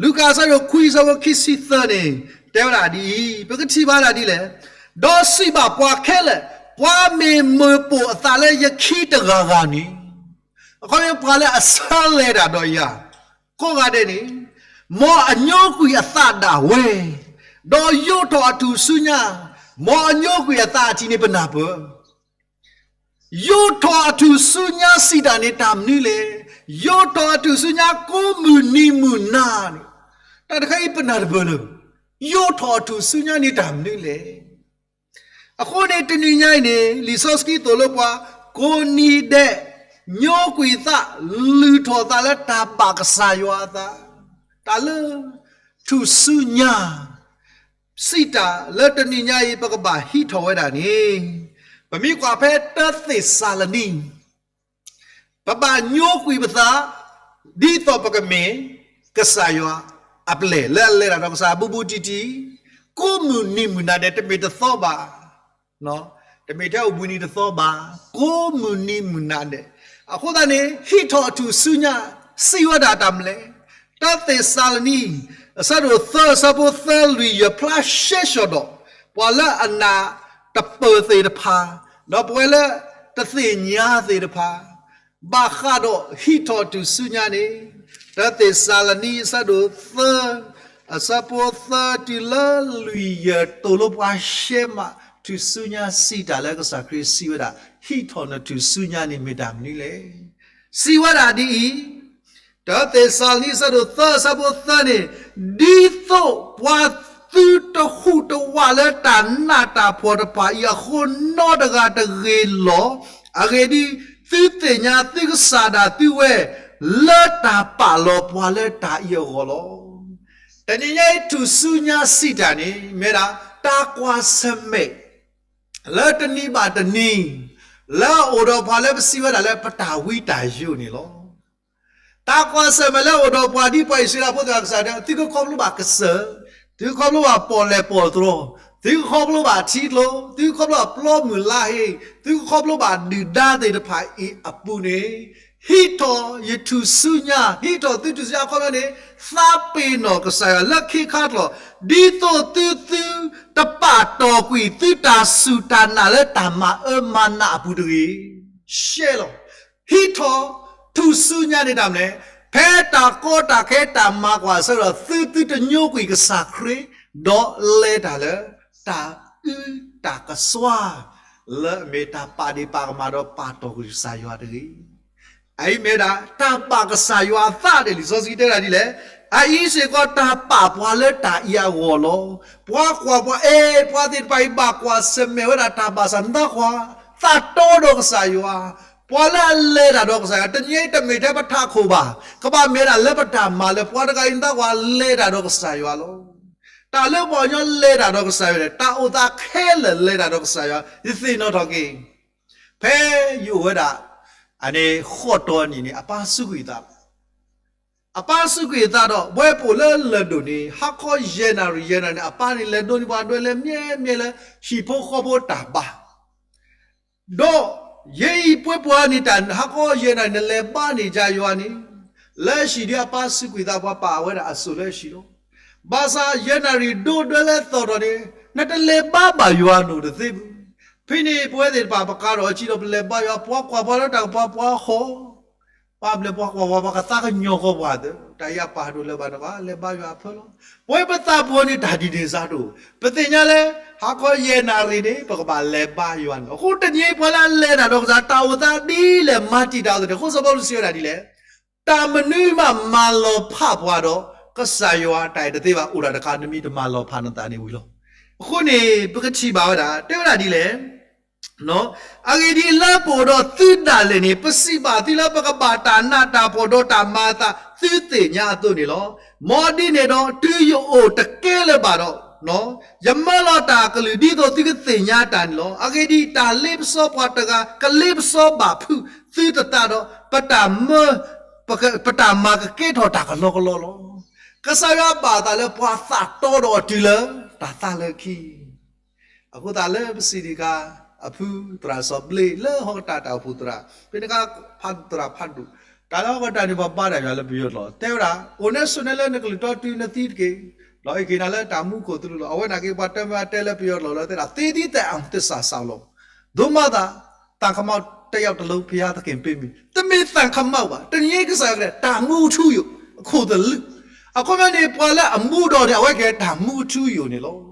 လူၤကၣ်အဆၢဒိၣ်ခွံ အဆၢဖိခံဆံသၢန့ၣ် တဲဝဲဒၣ်ဒ်အံၤ, ပကထံၣ်ဘၣ်ဒၣ်ဒ်လဲၣ်. ဒီးစံးဘၣ်ပှၤခဲလၢာ်, ပှၤမ့ၢ်မၢပိာ်အသးလၢယခံတဂၤဂၤန့ၣ်, အခီပညီပှၤလၢအဆၢလဲၤတၢ်ဒီးယၤ ကိးဂၤဒဲးန့ၣ်, မ်အညိကွံာ်အသးဒၣ်ဝဲ, ဒီးယိးထီၣ်အထူၣ်စုညါ, မ်အညိကွံာ်အသးအထံးန့ၣ်ပနၢ်ပၢၢ် ယိးထီၣ်အထူၣ်စုညါစံးတၢ်န့ၣ်တၢ်မနုၤလဲၣ်. ယိးထီၣ်အထူၣ်စုညါကိးမုၢ်နံၤမုၢ်နၤန့ၣ်, တၢ်တခါအံၤပနၢ်တပၢၢ်လၢၤ, ယိးထီၣ်အထူၣ်စုညါန့ၣ်တၢ်မနုၤလဲၣ်. အဃိန့ၣ်တနံၤညါအံၤန့ၣ် လံာ်စီဆှံသိၣ်လိပှၤ ကိးနံၤဒဲး ညိကွံာ်သး လုၢ်ထီၣ်သးလၢတၢ်ဘၣ်ကစၢ်ယွၤအသး, တၢ်လၢ ထူၣ်စုညါ စံးတၢ်လၢတနံၤညါအံၤ ပကဘၣ်ဟံးထီၣ်ဝဲဒၣ်န့ၣ်, ပမ့ၢ်ကွၢ်ဖဲတၢသ့းစၤလနံ ပဘၣ်ညိကွံာ်ပသး ဒ်သိးပကမ့ၢ် ကစၢ်ယွၤအပျဲၢ်လၢအလဲၤတၢ်ဒီးကစၢ်ဘူးဘူးတံၢ်တံၢ်, ကိးမုၢ်နံၤမုၢ်နၤဒဲး တမ့ၢ်တသီဘၣ် တမ့ၢ်ထဲအိၣ်ဘှံးနံၤတသီဘၣ်, ကိးမုၢ်နံၤမုၢ်နၤဒဲး. အဃိသတးန့ၣ် ဟံးထီၣ်အထူၣ်စုညါ စံးဝဲဒၣ်တၢ်မနုၤလဲၣ်. တၢသ့းစၤလနံ အဆၢဒိၣ်သၢ အဆၢဖိသၢ လွံၢ် ယဖျါရှဲရှီၣ်ဒီး ပှၤလၢအနၢ်တပၢၢ်သ့ၣ်တဖၣ်, ဒီးပဝဲလၢတသ့ၣ်ညါသ့ၣ်တဖၣ် ဘၣ်ဃးဒီးဟံးထီၣ်အထူၣ်စုညါန့ၣ်, တၢသ့းစၤလနံ အဆၢဒိၣ်သၢ အဆၢဖိသၢတုၤလၢလွံၢ် ယသိၣ်လိပှၤရှဲမး ထူၣ်စုညါစံးတၢ်လၢကစၢ်ခရံာ်စံးဝဲဒၣ် ဟံးထီၣ်နထူၣ်စုညါန့ၣ်မ့ၢ်တၢ်မနုၤလဲၣ်. စံးဝဲဒၣ်ဒ်အံၤ, တၢသ့းစၤလနံ အဆၢဒိၣ်သၢ အဆၢဖိသၢန့ၣ်, ဒ်သိးပှၤသုတဟူးတဝးလၢတၢ်နးတၢ်ဖှီၣ်တဖၣ်အံၤအဃိ နီတဂၤတဂ့ၤလီၤ. အဂ့ၢ်ဒ်အံၤ, သုသ့ၣ်ညါသုကစၢ်ဒၣ်သုဝဲ လၢတၢ်ပာ်လီၤပှၤလၢတၢ်အံၤအဂီၢ်လီၤ. တနံၤညါအံၤထူၣ်စုညါစံးတၢ်န့ၣ် မ့ၢ်ဒၣ် တၢ်ကွၢ်ဆၢၣ်မဲာ် လၢတနံၤဘၣ်တနံၤ လၢအအိၣ်ဒီးပှၤလၢပစံးဝဲဒၣ်လၢပတၢ်ဝံတၢ်ယိးန့ၣ်လီၤ. တၢ်ကွၢ်ဆၢၣ်မဲာ်လၢအအိၣ်ဒီးပှၤဒ်ပှၤအံၣ်စရ့လးဖိသ့ၣ်တဖၣ် ကစၢ်ဒၣ် သုကခီဖျိဘၣ်ကစၢၢ်, သုကခီဖျိဘၣ်ပီၣ်လဲၣ်ပီၣ်တြီၤ, သုကခီဖျိဘၣ်ထံကျိ, သုကခီဖျိဘၣ်ပျီမုၢ်လါဟ့, သုကခီဖျိဘၣ်ဒုၣ်ဒါသ့ၣ်တဖၣ်အံၤအပူၤန့ၣ်, ဟံးထီၣ်ယထူၣ်စုညါ, ဟံးထီၣ်သုထူၣ်စုညါအခီပညီန့ၣ်, သးပ့ၤနီၣ်ကစၢ်ယွၤလၢခံခါတလီၢ်, ဒ်သိးသုသုတပာ်တီၢ်ကွံာ်သုတၢ်စူၢ်တၢ်နာ်လၢတၢ်မၤအၢမၤနးအပူၤတဂ့ၤ. ရှဲလီၤ. ဟံးထီၣ်ထူၣ်စုညါန့ၣ်တၢ်မနုၤလဲၣ်. ဖဲတၢ်ကီတၢ်ခဲတၢ်မၤကွၢ်ဆၢဒီး သုသုတညိကွံာ်ကစၢ်ခရံာ်, ဒီးလဲၤတၢ်လၢတၢ်အုတၢ်ကစွါ လၢအမ့ၢ်တၢ်ပာ်ဒ့ၣ်ပာ်ကမၣ်ဒီးပာ်တီၢ်ကွံာ်ကစၢ်ယွၤတဂ့ၤ. အအံၤမ့ၢ်ဒၣ် တၢ်ဘၣ်ကစၢ်ယွၤအသးဒ်လံာ်စီဆှံတဲဒၣ်ဒ်လဲၣ်. အအံၤစ့ၢ်ကီးတၢ်ပာ်ပှၤလၢတၢ်အံၤအဂီၢ်လီၤ. ပှၤကွၢ်ပှၤအဲၣ် ပှၤသ့ၣ်တဖၣ်အံၤဘၣ်ကွၢ်ဆၢၣ်မဲာ်ဝဲဒၣ်တၢ်ဘၣ်ဆၣ်နသးကွၢ် သးတီဒီးကစၢ်ယွၤ, ပှၤလၢအလဲၤတၢ်ဒီးကစၢ်ယွၤ တနံၤအံၤတမ့ၢ်ထဲပထးခိၣ်ဘၣ်, ကဘၣ်မ့ၢ်ဒၣ်လၢပတၢ်မၤလၢ ပှၤတဂၤအံၤနသးကွၢ်လဲၤတၢ်ဒီးကစၢ်ယွၤလီၤ. တၢ်လၢပှၤကညီလဲၤတၢ်ဒီးကစၢ်ယွၤန့ၣ် တၢ်အိၣ်သးခဲလၢာ်လဲၤတၢ်ဒီးကစၢ်ယွၤ, ယသ့ၣ်နီၣ်ထီၣ်က့ၤ ဖဲယအိၣ်ဝဲဒၣ် အန့ၣ်ဃိးတီၤနံၤန့ၣ် အပၢ်စူးကွံာ်အသး အပၢ်စူးကွံာ်အသးဒီး ပဝဲပအိၣ်လၢလၢၢ်ဒိၣ်န့ၣ် ဟါခီယဲၢ်နၣ်ရံၣ် ယဲၢ်နၣ်ရံၣ်န့ၣ် အပၢ်န့ၣ် လဲၤဒိးန့ၢ်ပှၤဒွဲလဲၣ် မ့ၢ်မ့ၢ်လၢ ဟံၣ်ဖိဃီဖိတၢ်ဘါ ဒီးယဲအံၤပှဲၤပှၤန့ၣ် တၢ်ဟါခီယဲၢ်နၣ်ရံၣ်န့ၣ် လဲၤဘါန့ၢ်ယၤယွၤန့ၣ်, လၢဟံၣ်ဒ်အပၢ်စူးကွံာ်သး ပှၤပာ်အဝဲဒၣ်အစိၣ်လၢဟံၣ်လီၤ. ဘၣ်ဆၣ်ယဲၢ်နၣ်ရံၣ်ဒိးဒွဲလဲၣ်သီၣ်ထီၣ်န့ၣ် နတလဲၤဘါဘၣ်ယွၤန့ၣ်တသ့ဘၣ်. ဖဲန့ၣ်ပဝဲသ့ၣ်တဖၣ် ပကးထီၣ်အခံဒီး ပလဲၤဘါယွၤ ပှၤကွၢ်ပှၤလၢတၢ်ကပၤ ပှၤဟီၣ် ပှၤဘျဲၣ်ပှၤကွၢ်ပှၤ ပှၤကသးကညီၤကီးပှၤသ့, တၢ်အံၤအပၢ်ဒိၣ်လၢၤဘၣ်န့ၣ် ပှၤလဲၤဘါယွၤအဖၢလီၤ. ပဝဲပသးပူၤန့ၣ် တၢ်ဒ်န့ၣ်စ့ၢ်ကီး ပသ့ၣ်ညါလၢ ဟါခီယဲၢ်နၣ်ရံၣ်န့ၣ် ပကဘၣ်လဲၤဘါယွၤန့ၣ်လီၤ. အဃိတနံၤအံၤ ပှၤလၢအလဲၤတၢ်ဒီးကစၢ် တၢ်အိၣ်သးဒ်လဲၣ် မၤတံာ်တာ်အသိးန့ၣ် အဃိစီၤပီလူးစံးဝဲဒၣ်ဒ်လဲၣ်, တၢ်မနုၤမးမၤလီၤဖးပှၤဒီး ကစၢ်ယွၤအတၢ်အဲၣ်တသ့ဘၣ် အိၣ်ဒၣ်တခါ နမ့ၢ်တမၤလီၤဖးနသးန့ၣ်ဝံၤလီၤ. အဃိန့ၣ် ပကထံၣ်ဘၣ်ဝဲဒၣ် တဲဝဲဒၣ်ဒ်လဲၣ် အဂ့ၢ်ဒ်အံၤ လၢပအိၣ်ဒီးသုဒၣ်လဲာ်န့ၣ် ပစံးဘၣ်သုလၢပကဘၣ်တၢ်နးတၢ်ဖှီၣ်ဒီးတၢ်မၤအသး သုသ့ၣ်ညါအသိးန့ၣ်လီၤ. မ်ဒ်န့ၣ်ဒီး တုၤယအိၣ်တကဲလၢၤဘၣ်ဒီး ယမၢလီၤတၢ်အကလုၢ် ဒ်သိးသုကသ့ၣ်ညါတၢ်န့ၣ်လီၤ. အဂ့ၢ်ဒ်အံၤ တၢ်လ့ပစီပှၤတဂၤ ကလ့ပစီဘၣ်ဖုးသုတသးဒီး ပတၢ်မၤ ပတၢ်မၤကကဲထီၣ်တၢ်ကလီကလီလီၤ. ကစၢ်ယွၤဘၣ်အသးလၢပှၤသးတီဒီးအီၤတုၤလၢ တၢ်သးလၢခံ အဃိသတးလၢပစံးတခါ အဖုသရၣ်စီၤဘျ့လၢဟီၣ်ကတၢၢ်တၢ်အိၣ်ဖှိၣ်သရၣ် ဖဲန့ၣ်အခါဖးသရၣ်ဖးဒိၣ် တၢ်လၢဟီၣ်ကတၢၢ်န့ၣ် ပှၤဘါတၢ်ယွၤလၢပယီၤကျိာ် တဲဝဲဒၣ် အိၣ်နဲဆိးနဲလၢနကလုၢ်တီတုၤနသံတက့ၢ်. ဒီးအံၤက့ၤနၤလၢတၢ်မူခိၣ်သလုးလီၤ. အဝဲနာ်က့ၤ ပှၤတၢ်မၤတဲလၢပယီၤကျိာ်လၢတဲဒၣ် သေသည့်တိုင်အောင် သစ္စာစောင့်လော့, သို့မှသာ သံခမောက်တစ်ယောက်တစ်လုံး ဘုရားသခင်ပေးမည်. တမ့ၢ်သံခမောက်ဘၣ်, တနံၤအံၤကစၢ်ယွၤကတဲ တၢ်မူအထူအယိာ် အခိၣ်သလုး အခီပညီန့ၣ် ပှၤလၢအမူဒီးန့ၣ် အဝဲကဲတၢ်မူအထူအယိာ်န့ၣ်လီၤ.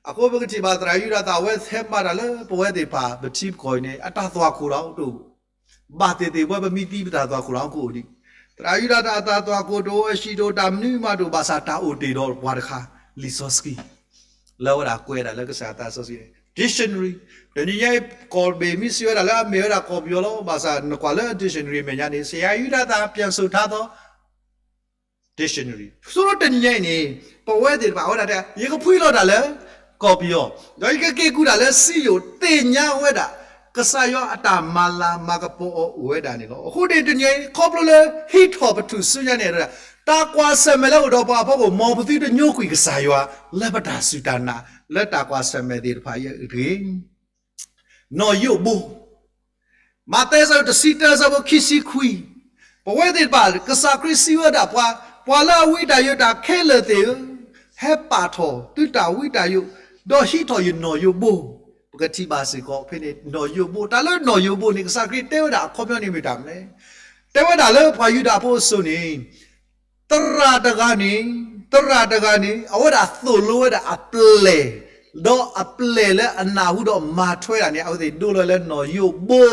အဃိပကထံၣ်ဘၣ်သရၣ်ယူဒၤသၣ် အဝဲဟဲမၤတၢ်လၢပဝဲသ့ၣ်တဖၣ် ပထံပကီၢ်အံၤန့ၣ် အတၢ်သွၣ်ခိၣ်တအိၣ်, ဘၣ်သ့ၣ်သ့ၣ်ပဝဲပမ့ၢ်သံပတၢ်သွၣ်ခိၣ်တအိၣ်ကအိၣ်ဒံး. သရၣ်ယူဒၤသၣ်အတၢ်သွၣ်ခိၣ်တအိၣ် အဟံၣ်တအိၣ် တၢ်မနုၤမးတအိၣ် ဘၣ်ဆၣ်တၢ်အိၣ်တ့ၢ်ဒီးပှၤတခါ လံာ်စီဆှံ လၢဝဲဒၣ်ကွဲးဒၣ်လၢကစၢ်ယွၤသးစီဆှံန့ၣ် dictionary, တနံၤညါအံၤ ကီၢ်ဘ့ၣ်မ့ၢ်စံးဝဲဒၣ်လၢအမ့ၢ်ဝဲဒၣ်ကီၢ်ပယီၤလီၤ. ဘၣ်ဆၣ်နကွၢ်လၢ dictionary အမဲာ်ညါန့ၣ် ဆရာယူဒၤသၣ် ပြန်ဆိုထားသော dictionary ဆိကမိၣ်တနံၤညါအံၤန့ၣ် ပဝဲသ့ၣ်တဖၣ်အဝဲဒၣ်တဲ ယကဖှံလီၤတၢ်လၢ ကီၢ်ပယီၤ, ဒီးယကက့ၤကူၣ်တၢ်လၢစံယိၣ် သ့ၣ်ညါဝဲဒၣ် ကစၢ်ယွၤအတၢ်မၤလၤမၤကပီၤအီၤအိၣ်ဝဲဒၣ်န့ၣ်လီၤ. အဃိန့ၣ်တနံၤညါအံၤ ခီဖျိလၢဟံးထီၣ်ပထူၣ်စုညါန့ၣ် တၢ်ကွၢ်ဆၢၣ်မဲာ်လၢအိၣ်ဒီးပှၤအဖီခိၣ် မ်ပသုတညိကွံာ်ကစၢ်ယွၤ လၢပတၢ်စူၢ်တၢ်နာ် လၢတၢ်ကွၢ်ဆၢၣ်မဲာ်သ့ၣ်တဖၣ်အံၤတဂ့ၤ နီၣ်ယိၣ်ဘိ မးသဲအဆၢဒိၣ်တဆံတၢ အဆၢဖိခံဆံခွံ, ပဝဲသ့ၣ်တဖၣ် ကစၢ်ခရံာ်စံးဝဲဒၣ်ပှၤ, ပှၤလၢအဝံတၢ်ယိးတၢ်ခဲလၢာ်သ့ၣ်ဧၢ, ဟဲပာ်ထီၣ်သုတၢ်ဝံတၢ်ယိး, ဒီးဟံးထီၣ်ယနီၣ်ယိၣ်ဘိ, ပကထံၣ်ဘၣ်စ့ၢ်ကီးဖဲန့ၣ် နီၣ်ယိၣ်ဘိ, တၢ်လၢနီၣ်ယိၣ်ဘိန့ၣ် ကစၢ်ခရံာ်တဲဝဲဒၣ်အခီပညီန့ၣ်မ့ၢ်တၢ်မနုၤလဲၣ်, တဲဝဲဒၣ်လၢပှၤယူဒၤဖိအစိၤန့ၣ် သရၣ်တဂၤန့ၣ်, သရၣ်တဂၤန့ၣ် အဝဲဒၣ်သိၣ်လိဝဲဒၣ်အပျဲၢ်, ဒီးအပျဲၢ်လၢအနၢ်ဟူဒီးမၤထွဲဒၣ်န့ၣ် အဝဲသ့ၣ်ဒိလီၤလၢနီၣ်ယိၣ်ဘိ,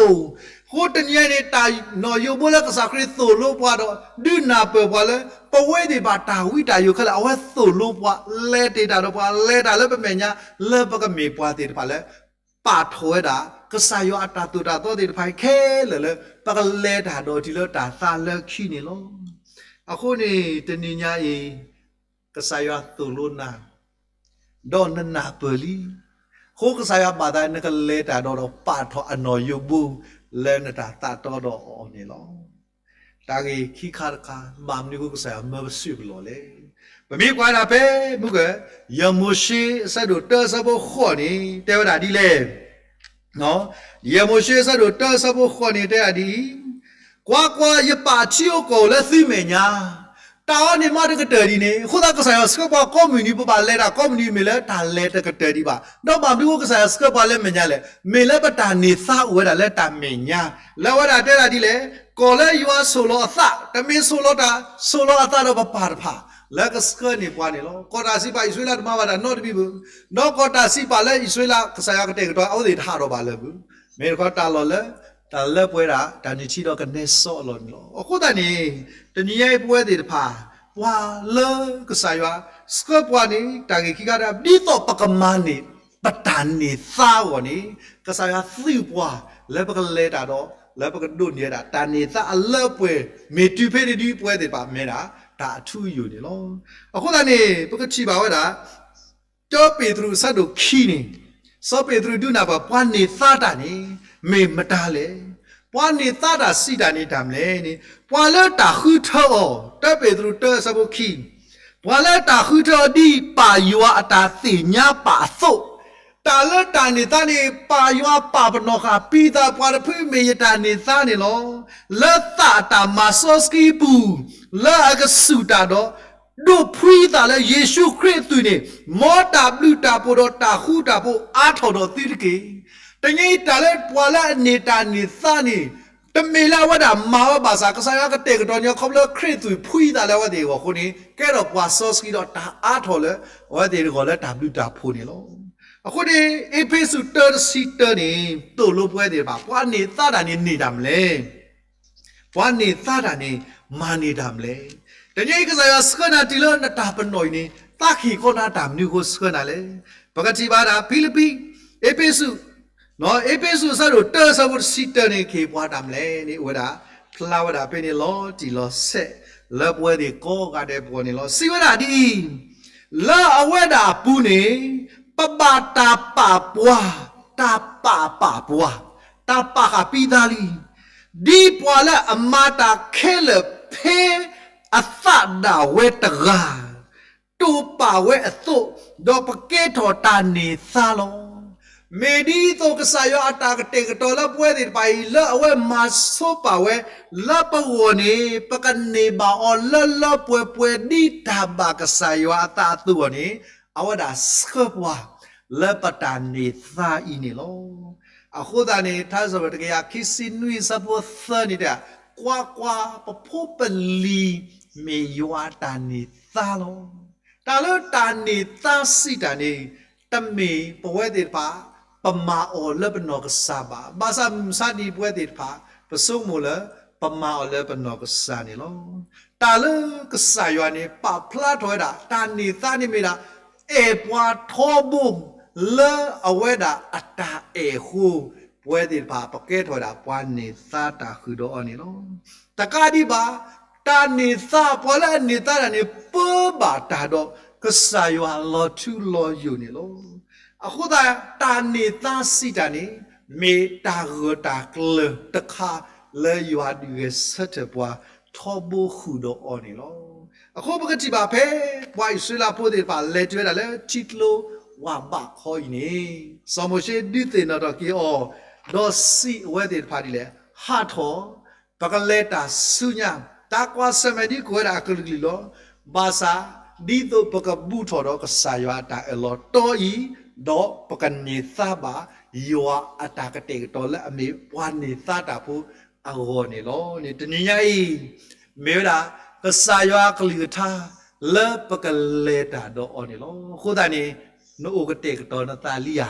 အဃိတနံၤညါအံၤန့ၣ် တၢ်နီၣ်ယိၣ်ဘိလၢကစၢ်ခရံာ်သိၣ်လိပှၤဒီး ဒုးနၢ်ပၢၢ်ပှၤလၢ ပဝဲသ့ၣ်တဖၣ်တၢ်ဝံတၢ်ယိးခဲလၢာ် အဝဲသိၣ်လိပှၤ လဲၤတ့ၢ်တၢ်ဒီးပှၤ လဲၤတၢ်လၢပမဲာ်ညါ လၢပကမ့ၢ်ပှၤသ့ၣ်တဖၣ်လၢ ပာ်ထီၣ်ဝဲဒၣ် ကစၢ်ယွၤအတၢ်သိၣ်တၢ်သီသ့ၣ်တဖၣ်ခဲလၢာ်လၢ ပကလဲၤတၢ်ဒီးတုၤလၢတၢ်သးလၢခံန့ၣ်လီၤ. အဃိန့ၣ် တနံၤညါအံၤ ကစၢ်ယွၤသိၣ်လိနၤ ဒီးနနၢ်ပၢၢ်လံ. အဃိကစၢ်ယွၤဘၣ်သးနကလဲၤတၢ်ဒီး ဒီးပာ်ထီၣ်အနီၣ်ယိၣ်ဘိ လၢနတၢ်သးတီဒီးအီၤန့ၣ်လီၤ. တၢ်ဂ့ၢ်ခံခါတခါ ဘၣ်မနုၤအဃိကစၢ်ယွၤမၢပစုပူၤလီၤလဲၣ်. ပမ့ၢ်ကွၢ်ဒၣ်ဖဲ မုၢ်က ယမိၤၡ့အဆၢဒိၣ်တၢ အဆၢဖိဃိးန့ၣ် တဲဝဲဒၣ်ဒ်လဲၣ် ယမိၤၡ့အဆၢဒိၣ်တၢ အဆၢဖိဃိးန့ၣ် တဲဒၣ်ဒ်အံၤ, ကွၢ်ကွၢ်, ယပာ်ထံအိၣ်ကီၢ်အိၣ်လၢသုမဲာ်ညါ, တၢ်အံၤန့ၣ်မ့ၢ်တကတၢၢ်ဒံးန့ၣ်, အဃိသတးကစၢ်ယွၤဆှၢပှၤကိးမုၢ်နံၤ ပဘၣ်လဲၤတၢ်ကိးမုၢ်နံၤ မ့ၢ်လၢတၢ်လဲၤတကတၢၢ်ဒံးဘၣ်. ဒီးဘၣ်မနုၤအဃိကစၢ်ယွၤဆှၢပှၤလၢမဲာ်ညါလဲၣ်. မ့ၢ်လၢပတၢ်န့ၢ်သါအိၣ်ဝဲဒၣ်လၢတၢ်မဲာ်ညါ, လၢအဝဲဒၣ်တဲဒၣ်ဒ်လဲၣ်, ကီၢ်လၢယွၤဆိၣ်လီၤအသး, တမ့ၢ်ဆိၣ်လီၤတၢ်, ဆိၣ်လီၤအသးဒီးပပၢ်တဖၣ် လၢကဆှၢန့ၢ်ပှၤန့ၣ်လီၤ. ကီၢ်တၢ်စံးပာ်အံၣ်စရ့လးတမၤဘၣ်တၢ်နီတမံၤဘၣ်, ဒီးကီၢ်တၢ်စံးပာ်လၢအံၣ်စရ့လးကစၢ်ယွၤကတဲာ်ကတီၤ အဝဲသ့ၣ်တဟးထီၣ်ဘၣ်လၢၤဘၣ်. မ့ၢ်တခီတၢ်လီၢ်လၢ တၢ်လၢပှဲၤဒၣ် တၢ်နုၢ်ထံဒီးကနဲစီအလီၢ်န့ၣ်လီၤ. အဃိသတးန့ၣ် တနံၤညါအံၤပဝဲသ့ၣ်တဖၣ် ပှၤလၢကစၢ်ယွၤဆှၢပှၤန့ၣ် တၢ်ဂ့ၢ်ခံခါတခါ ဒ်သိးပကမၤန့ၢ် ပတၢ်န့ၢ်သါအဂီၢ်န့ၣ် ကစၢ်ယွၤသုးပှၤ လၢပကလဲၤတၢ်ဒီး လၢပကဒိးန့ၢ်ဝဲဒၣ် တၢ်န့ၢ်သါအလၢအပှဲၤ မ့ၢ်တုၤဖဲန့ၣ်ဒ်ပဝဲသ့ၣ်တဖၣ်မ့ၢ်ဒၣ် တၢ်အထူအယိာ်န့ၣ်လီၤ. အဃိသတးန့ၣ် ပကထံၣ်ဘၣ်ဝဲဒၣ် တၢပ့းတရူးအဆၢဒိၣ်ခံန့ၣ် စီၤပ့းတရူးဒုးနၢ်ပၢၢ် ပှၤန့ၢ်သါတၢ်န့ၣ် မ့ၢ်မတၤလဲၣ်. ပှၤန့ၢ်သါတၢ်စံးတၢ်န့ၣ်တၢ်မနုၤလဲၣ်န့ၣ်, ပှၤလၢတၢ်ဃုထၢအီၤ, တၢ်ပ့းတရူးတၢအဆၢဖိခံ, ပှၤလၢတၢ်ဃုထၢအီၤဒ်ပာ်ယွၤအတၢ်သ့ၣ်ညါပာ်အသိး, တၢ်လၢတၢ်န့ၢ်သါန့ၣ် ပာ်ယွၤပာ်ပနီၣ်ဃာ်ပံသး ပှၤတဖုမ့ၢ်ယတၢ်န့ၢ်သါန့ၣ်လီၤ. လၢသးအတၢ်မၤစီဆှံအပူၤ, လၢအကစူၢ်တၢ်ဒီး ဒိးဖှံသးလၢယ့ၣ်ၡူးခရံာ်အသွံၣ်န့ၣ်, မ်တၢ်ဘျုးတၢ်ဖှိၣ်ဒီးတၢ်ဃူတၢ်ဖိးအါထီၣ်ဒီးသုတက့ၢ်. တနံၤအံၤတၢ်လၢပှၤလၢအန့ၢ်တၢ်န့ၢ်သါန့ၣ်, တမ့ၢ်လၢအဝဲဒၣ်မၤဝဲဘၣ်ဆၣ် ကစၢ်ယွၤကတဲာ်ကတီၤန့ၢ် ခီဖျိခရံာ်သွံၣ်ဖှံသးလၢအဝဲသ့ၣ်အဂီၢ်အဃိန့ၣ် ကဲထီၣ်ပှၤစီဆှံဒီးတၢ်အါထီၣ်လၢ အဝဲသ့ၣ်အဂီၢ်လၢတၢ်ဘျုးတၢ်ဖှိၣ်န့ၣ်လီၤ. အဃိန့ၣ် အ့းဖ့းစူးတၢတဆံတၢန့ၣ် သိၣ်လိပဝဲသ့ၣ်တဖၣ် ပှၤန့ၢ်သါတၢ်န့ၣ်န့ၢ်တၢ်မနုၤလဲၣ် ပှၤန့ၢ်သါတၢ်န့ၣ် မၤန့ၢ်တၢ်မနုၤလဲၣ်. တနံၤအံၤ ကစၢ်ယွၤဆှၢနၤတုၤလၢနတၢ်ပနီၣ်အံၤန့ၣ် သးကဟ့ၣ်ကီးနၤတၢ်မနုၤအဃိဆှၢနၤလဲၣ်. ပကထံၣ်ဘၣ်ဒၣ် ဖံလံးပံး, အ့းဖ့းစူး, အ့းဖ့းစူးအဆၢဒိၣ်တၢအဆၢဖိတဆံတၢန့ၣ် ကဟ့ၣ်ပှၤတၢ်မနုၤလဲၣ်န့ၣ် အိၣ်ဝဲဒၣ် ဖျါဝဲဒၣ်ဖဲန့ၣ်လီၤတံၢ်လီၤဆဲး လၢပဝဲသ့ၣ်ကိးဂၤဒဲးအဂီၢ်န့ၣ်လီၤ. စံးဝဲဒၣ်ဒ်အံၤ, လၢအဝဲဒၣ်အပူၤန့ၣ် ပဘၣ်တၢ်ပာ်ပှၤ, တၢ်ပာ်ပာ်ပှၤ, တၢ်ပာ်ဃာ်ပံသးလံ, ဒ်ပှၤလၢအမၤတၢ်ခဲလၢာ်ဖဲအသးဒၣ်ဝဲတဂၤ တိာ်ပာ်ဝဲအသိး, ဒီးပကဲထီၣ်တၢ်န့ၢ်သါလီၤ. မ့ၢ်ဒ်သိးကစၢ်ယွၤအတၢ်ကတဲာ်ကတီၤလၢပဝဲသ့ၣ်တဖၣ်အံၤ လၢအဝဲမၤဆိပာ်ဝဲ လၢပဂီၢ်န့ၣ် ပကန့ၢ်ဘၣ်အီၤလၢလၢပှဲၤပှဲၤဒ်တၢ်ဘၣ်ကစၢ်ယွၤအသးအသိးအဂီၢ်န့ၣ် အဝဲဒၣ်ဆှၢပှၤ လၢပတၢ်န့ၢ်သါအံၤန့ၣ်လီၤ. အဃိသတးန့ၣ် ထါစံးပတြၢၤတကယၤခံဆံနွံအဆၢဖိသၢန့ၣ်တဲ, ကွၢ်ကွၢ်, ပဖိပလံၤ မ့ၢ်ယွၤအတၢ်န့ၢ်သါလီၤ. တၢ်လၢတၢ်န့ၢ်သါစံးတၢ်န့ၣ် တမ့ၢ်ပဝဲသ့ၣ်တဖၣ် ပမၤအီၤလၢပနီၢ်ကစၢ်ဘၣ်. ဘၣ်ဆၣ်မုၢ်ဆါနံၤပဝဲသ့ၣ်တဖၣ် ပဆိကမိၣ်လၢ ပမၤအီၤလၢပနီၢ်ကစၢ်န့ၣ်လီၤ. တၢ်လၢကစၢ်ယွၤန့ၣ် ပာ်ဖျါထီၣ်ဝဲဒၣ် တၢ်န့ၢ်သါန့ၣ်မ့ၢ်ဒၣ် အဲၣ်ပှၤထီဘိ လၢအဝဲဒၣ်အတၢ်အဲၣ်အဃိ, ပဝဲသ့ၣ်တဖၣ် ပကဲထီၣ်ဝဲဒၣ်ပှၤန့ၢ်သါတၢ်ဃုာ်ဒီးအီၤန့ၣ်လီၤ. တကးဒံးဘၣ်, တၢ်န့ၢ်သါ ပှၤလၢအန့ၢ်သါတၢ်န့ၣ် ပၢဘၣ်တၢ်ဒီးကစၢ်ယွၤလီၤထူလီၤယိာ်န့ၣ်လီၤ. အဃိသတး တၢ်န့ၢ်သါစံးတၢ်န့ၣ် မ့ၢ်တၢ်ဂၢၢ်တၢ်ကျၢၤတခါ လၢယွၤဒုးဂဲၤဆၢထၢၣ်ပှၤထီဘိဃုာ်ဒီးအီၤန့ၣ်လီၤ. အဃိပကထံၣ်ဘၣ်ဖဲ ပှၤအံၣ်စရ့လးဖိသ့ၣ်တဖၣ် လဲၤတုၤဝဲဒၣ်လၢထံကျိဝၢ်ဘးခီအံၤန့ၣ်, စီၤမိၤၡ့ဒုးသ့ၣ်နီၣ်ထီၣ်က့ၤအီၤ, ဒီးစံးအဝဲသ့ၣ်တဖၣ်ဒ်လဲၣ်, ဟးထီၣ်, ပကလဲၤတၢ်ဆူညါ, တၢ်ကွၢ်ဆၢၣ်မဲာ်ဒ်ကိးဝဲဒၣ်အကလုာ်ကလုာ်လီၤ. ဘၣ်ဆၣ် ဒ်သိးပကဘူၣ်ထီၣ်ဒီးကစၢ်ယွၤအတၢ်အၢၣ်လီၤတီအံၤ, ဒီးပကန့ၢ်သါဘၣ် ယွၤအတၢ်ကတဲာ်ကတီၤလၢအမ့ၢ်ပှၤန့ၢ်သါတၢ်ဖိအဂီၢ်န့ၣ်လီၤ. န့ၣ်တနံၤညါအံၤ မ့ၢ်ဝဲဒၣ် ကစၢ်ယွၤအကလုၢ်ကထါ လၢပကလဲၤတၢ်ဒီးအီၤန့ၣ်လီၤ. အဃိသတးန့ၣ် နအိၣ်ကတဲာ်ကတီၤနသးလံဧါ,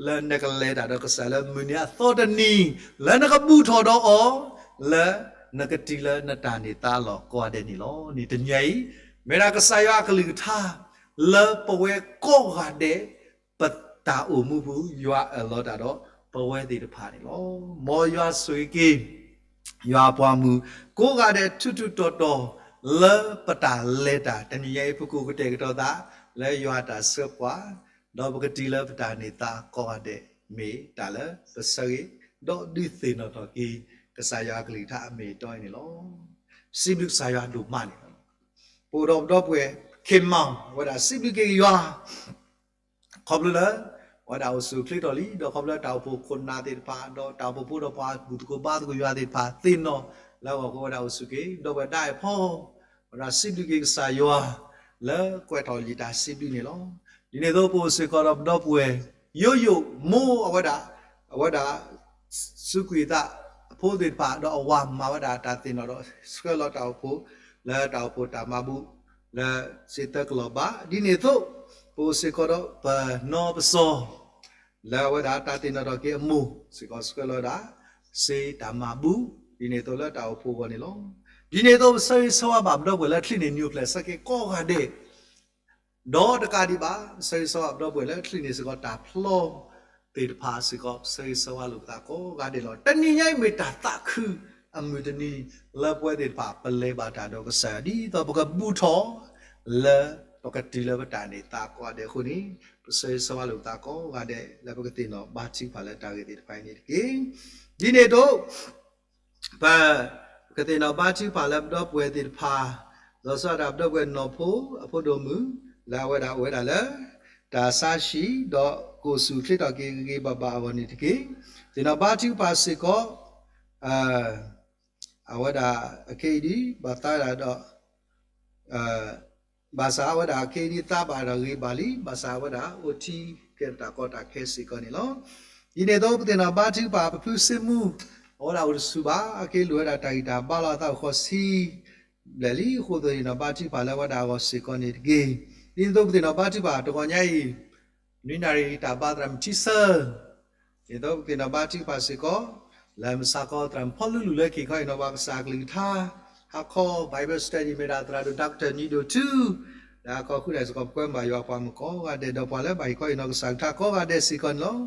လၢနကလဲၤတၢ်ဒီးကစၢ်လၢမုၢ်နံၤအသီတနံၤ, လၢနကဘူၣ်ထီၣ်ဒီးအီၤ, လၢနကတုၤလၢနတၢ်န့ၢ်သါလီၤကိးဂၤဒဲးန့ၣ်လီၤ. န့ၣ်တနံၤညါအံၤ မ့ၢ်ဒၣ်ကစၢ်ယွၤအကလုၢ်ကထါ လၢပဝဲကိးဂၤဒဲး ပတၢ်အိၣ်မူပူၤ ယွၤအၢၣ်လီၤတၢ်ဒီးပဝဲသ့ၣ်တဖၣ်န့ၣ်လီၤ. မ်ယွၤဆိၣ်ဂ့ၤက့ၤ ယွၤအပှၤမုၣ် ကိးဂၤဒဲးထူးထူးတီၤတီၤ လၢပတၢ်လဲၤတၢ်တနံၤညါအံၤ ပကအိၣ်ကတဲာ်ကတီၤသး လၢယွၤအတၢ်ဆှၢပှၤ, ဒီးပကတုၤလၢပတၢ်န့ၢ်သါကိးဂၤဒဲး မ့ၢ်တၢ်လၢပဆၢဂ့ၤ ဒီးဒုးသ့ၣ်နီၣ်ထီၣ်က့ၤ ကစၢ်ယွၤအကလုၢ်ကထါအမ့ၢ်အတီအံၤန့ၣ်လီၤ. စံးဘျုးကစၢ်ယွၤဒိၣ်မးန့ၣ်လီၤ. ပအိၣ်ဒီးပဒီပုၢ်ဝဲၢ် ခ့မီၣ် ဝဲဒၣ်စံးဘျုးက့ၤယွၤ ခီဖျိလၢ အဝဲဒၣ်အိၣ်ဆူၣ်အိၣ်ချ့ထီၣ်လံ, ဒီးခီဖျိလၢတၢ်အိၣ်ဖှိၣ်ခိၣ်နၢ်သ့ၣ်တဖၣ်, ဒီးတၢ်အိၣ်ဖှိၣ်ဖိဒီးပှၤဘူၣ်သကိးဘါသကိးယွၤသ့ၣ်တဖၣ် သ့ၣ်နီၣ်လၢအဂီၢ်အဃိ ဝဲဒၣ်အိၣ်ဆူၣ်က့ၤ ဒီပုၢ်ဝဲၢ်ဒၣ်အဲၣ်ဖီ, ဝဲဒၣ်စံးဘျုးက့ၤကစၢ်ယွၤ လၢကွဲးထီၣ်ယတၢ်စံးဘျုးန့ၣ်လီၤ. ဒ်န့ၣ်အသိးပအိၣ်စ့ၢ်ကီးဒီးပဒီပုၢ်ဝဲၢ် ယိယိၣ်မိၢ်အဝဲဒၣ်, အဝဲဒၣ် စူးကွံာ်အသးအဖိသ့ၣ်တဖၣ် ဒီးအဝၤမၤဝဲဒၣ်တၢ်သ့ၣ်နီၣ်ဒီး ဆှၢလီၤတၢ်အိၣ်ဖှိၣ် လၢတၢ်အိၣ်ဖှိၣ်တၢ်မၤဘူၣ် လၢစ့သၢကလီၤဘး, ဒ်န့ၣ်အသိး ပအိၣ်စ့ၢ်ကီးဒီးပနီပစီ လၢအဝဲဒၣ်တၢ်သ့ၣ်နီၣ်ထီၣ်က့ၤအမိၢ်စ့ၢ်ကီး ဆှၢလီၤဝဲဒၣ် စ့တၢ်မၤဘူၣ် ဒ်န့ၣ်အသိးလၢတၢ်အိၣ်ဖှိၣ်အဂီၢ်န့ၣ်လီၤ. ဒ်န့ၣ်အသိးပဆၢဂ့ၤဆၢဝါဘၣ်ပဒီပုၢ်ဝဲၢ်လၢချံးန့ၣ် နံၣ်အိၣ်ဖျဲၣ်ဆၢက့ၤကိးဂၤဒဲး ဒီးတကးဒံးဘၣ် ပဆၢဂ့ၤဆၢဝါပဒီပုၢ်ဝဲၢ်လၢချံးန့ၣ်စ့ၢ်ကီး တၢ်ဖျီသ့ၣ်တဖၣ်စ့ၢ်ကီး ပဆၢဂ့ၤဆၢဝါလိာ်ပသးကိးဂၤဒဲးလီၤ. တနံၤညါအံၤမ့ၢ်တၢ်သးခုအမုၢ်တနံၤ လၢပဝဲသ့ၣ်တဖၣ် ပလဲၤဘၣ်တၢ်ဒီးကစၢ်ယွၤ ဒ်သိးပကဘူၣ်ထီၣ် လၢပကတုၤလၢပတၢ်န့ၢ်သါကိးဂၤဒဲးအဃိန့ၣ် ပဆၢဂ့ၤဆၢဝါလိာ်ပသးကိးဂၤဒဲး လၢပကသ့ၣ်နီၣ်ဘါထုကဖၣ်လၢတၢ်ဂ့ၢ်သ့ၣ်တဖၣ်အံၤန့ၣ်တက့ၢ်. ဒ်န့ၣ်အသိး ပကသ့ၣ်နီၣ်ဘါထုကဖၣ်လၢပဒီပုၢ်ဝဲၢ်သ့ၣ်တဖၣ်, လီၤဆီဒၣ်တၢ်ပဒီပုၢ်ဝဲၢ်နီၢ်ဖိအဖိဒိၣ်မုၣ် လၢအဝဲဒၣ်အိၣ်ဝဲဒၣ်လၢ တၢ်ဆါဟံၣ် ဒီးကိၣ်ဆူၣ်ချ့ထီၣ်က့ၤဂ့ၤဂ့ၤဘၣ်ဘၣ်အဂီၢ်န့ၣ်တက့ၢ်. သ့ၣ်နီၣ်ဘါထုကဖၣ်စ့ၢ်ကီး အဝဲဒၣ်အခဲအံၤဒ် ဘၣ်သးဝဲဒၣ်ဒီး ဘၣ်ဆၣ်အဝဲဒၣ်ခဲအံၤဒ်သးဘၣ်ဒီးဂ့ၤဘၣ်လံ, ဘၣ်ဆၣ်အဝဲဒၣ်အိၣ်ထံကဲထီၣ်တၢ်ကီတၢ်ခဲစ့ၢ်ကီးန့ၣ်လီၤ. ဒ်န့ၣ်အသိး ပသ့ၣ်နီၣ်ဘါထုကဖၣ်ပဖုစ့မူ, အဝဲဒၣ်အိၣ်တဆူၣ်ဘၣ်, အက့ၤလိၣ်ဝဲဒၣ်တၢ်ဂံၢ်တၢ်ဘါလီၤအသးအိၣ်ဃီဆံဘျဲၣ်လံ, အဃိသတးသ့ၣ်နီၣ်ဘါထုကဖၣ်လၢအဝဲဒၣ်အဂီၢ်စ့ၢ်ကီးန့ၣ်တက့ၢ်. ဒ်န့ၣ်အသိး ပသ့ၣ်နီၣ်ဘါထုကဖၣ်တဂီၤညါအံၤ နွံနၣ်ရံၣ်တၢ်ဘါသရၣ်မုၣ်ထံဆၢ ဒ်သိးပကသ့ၣ်နီၣ်ဘါထုကဖၣ်စ့ၢ်ကီး လၢမုၢ်ဆါခီ သရၣ်မုၣ်ဖီလူလူလၢက့ၤခီအံၤနီၣ် ပှၤကစၢ်အကလုၢ်ကထါ ဟါခီ Bible study မ့ၢ်ဒၣ်သရၣ်ဒိၣ် Doctor နံၤဒိၣ်ထူ လၢဟါခီဃုနၣ်ရံၣ်စ့ၢ်ကီး ပကွဲမုာ်ဘၣ်ယွၤပှၤမုၣ်ကိးဂၤဒဲး ဒီးပှၤလၢဘၣ်ဟ့ၣ်ခီအံၤနီၣ် ကစၢ်ကထါကိးဂၤဒဲးစ့ၢ်ကီးန့ၣ်လီၤ.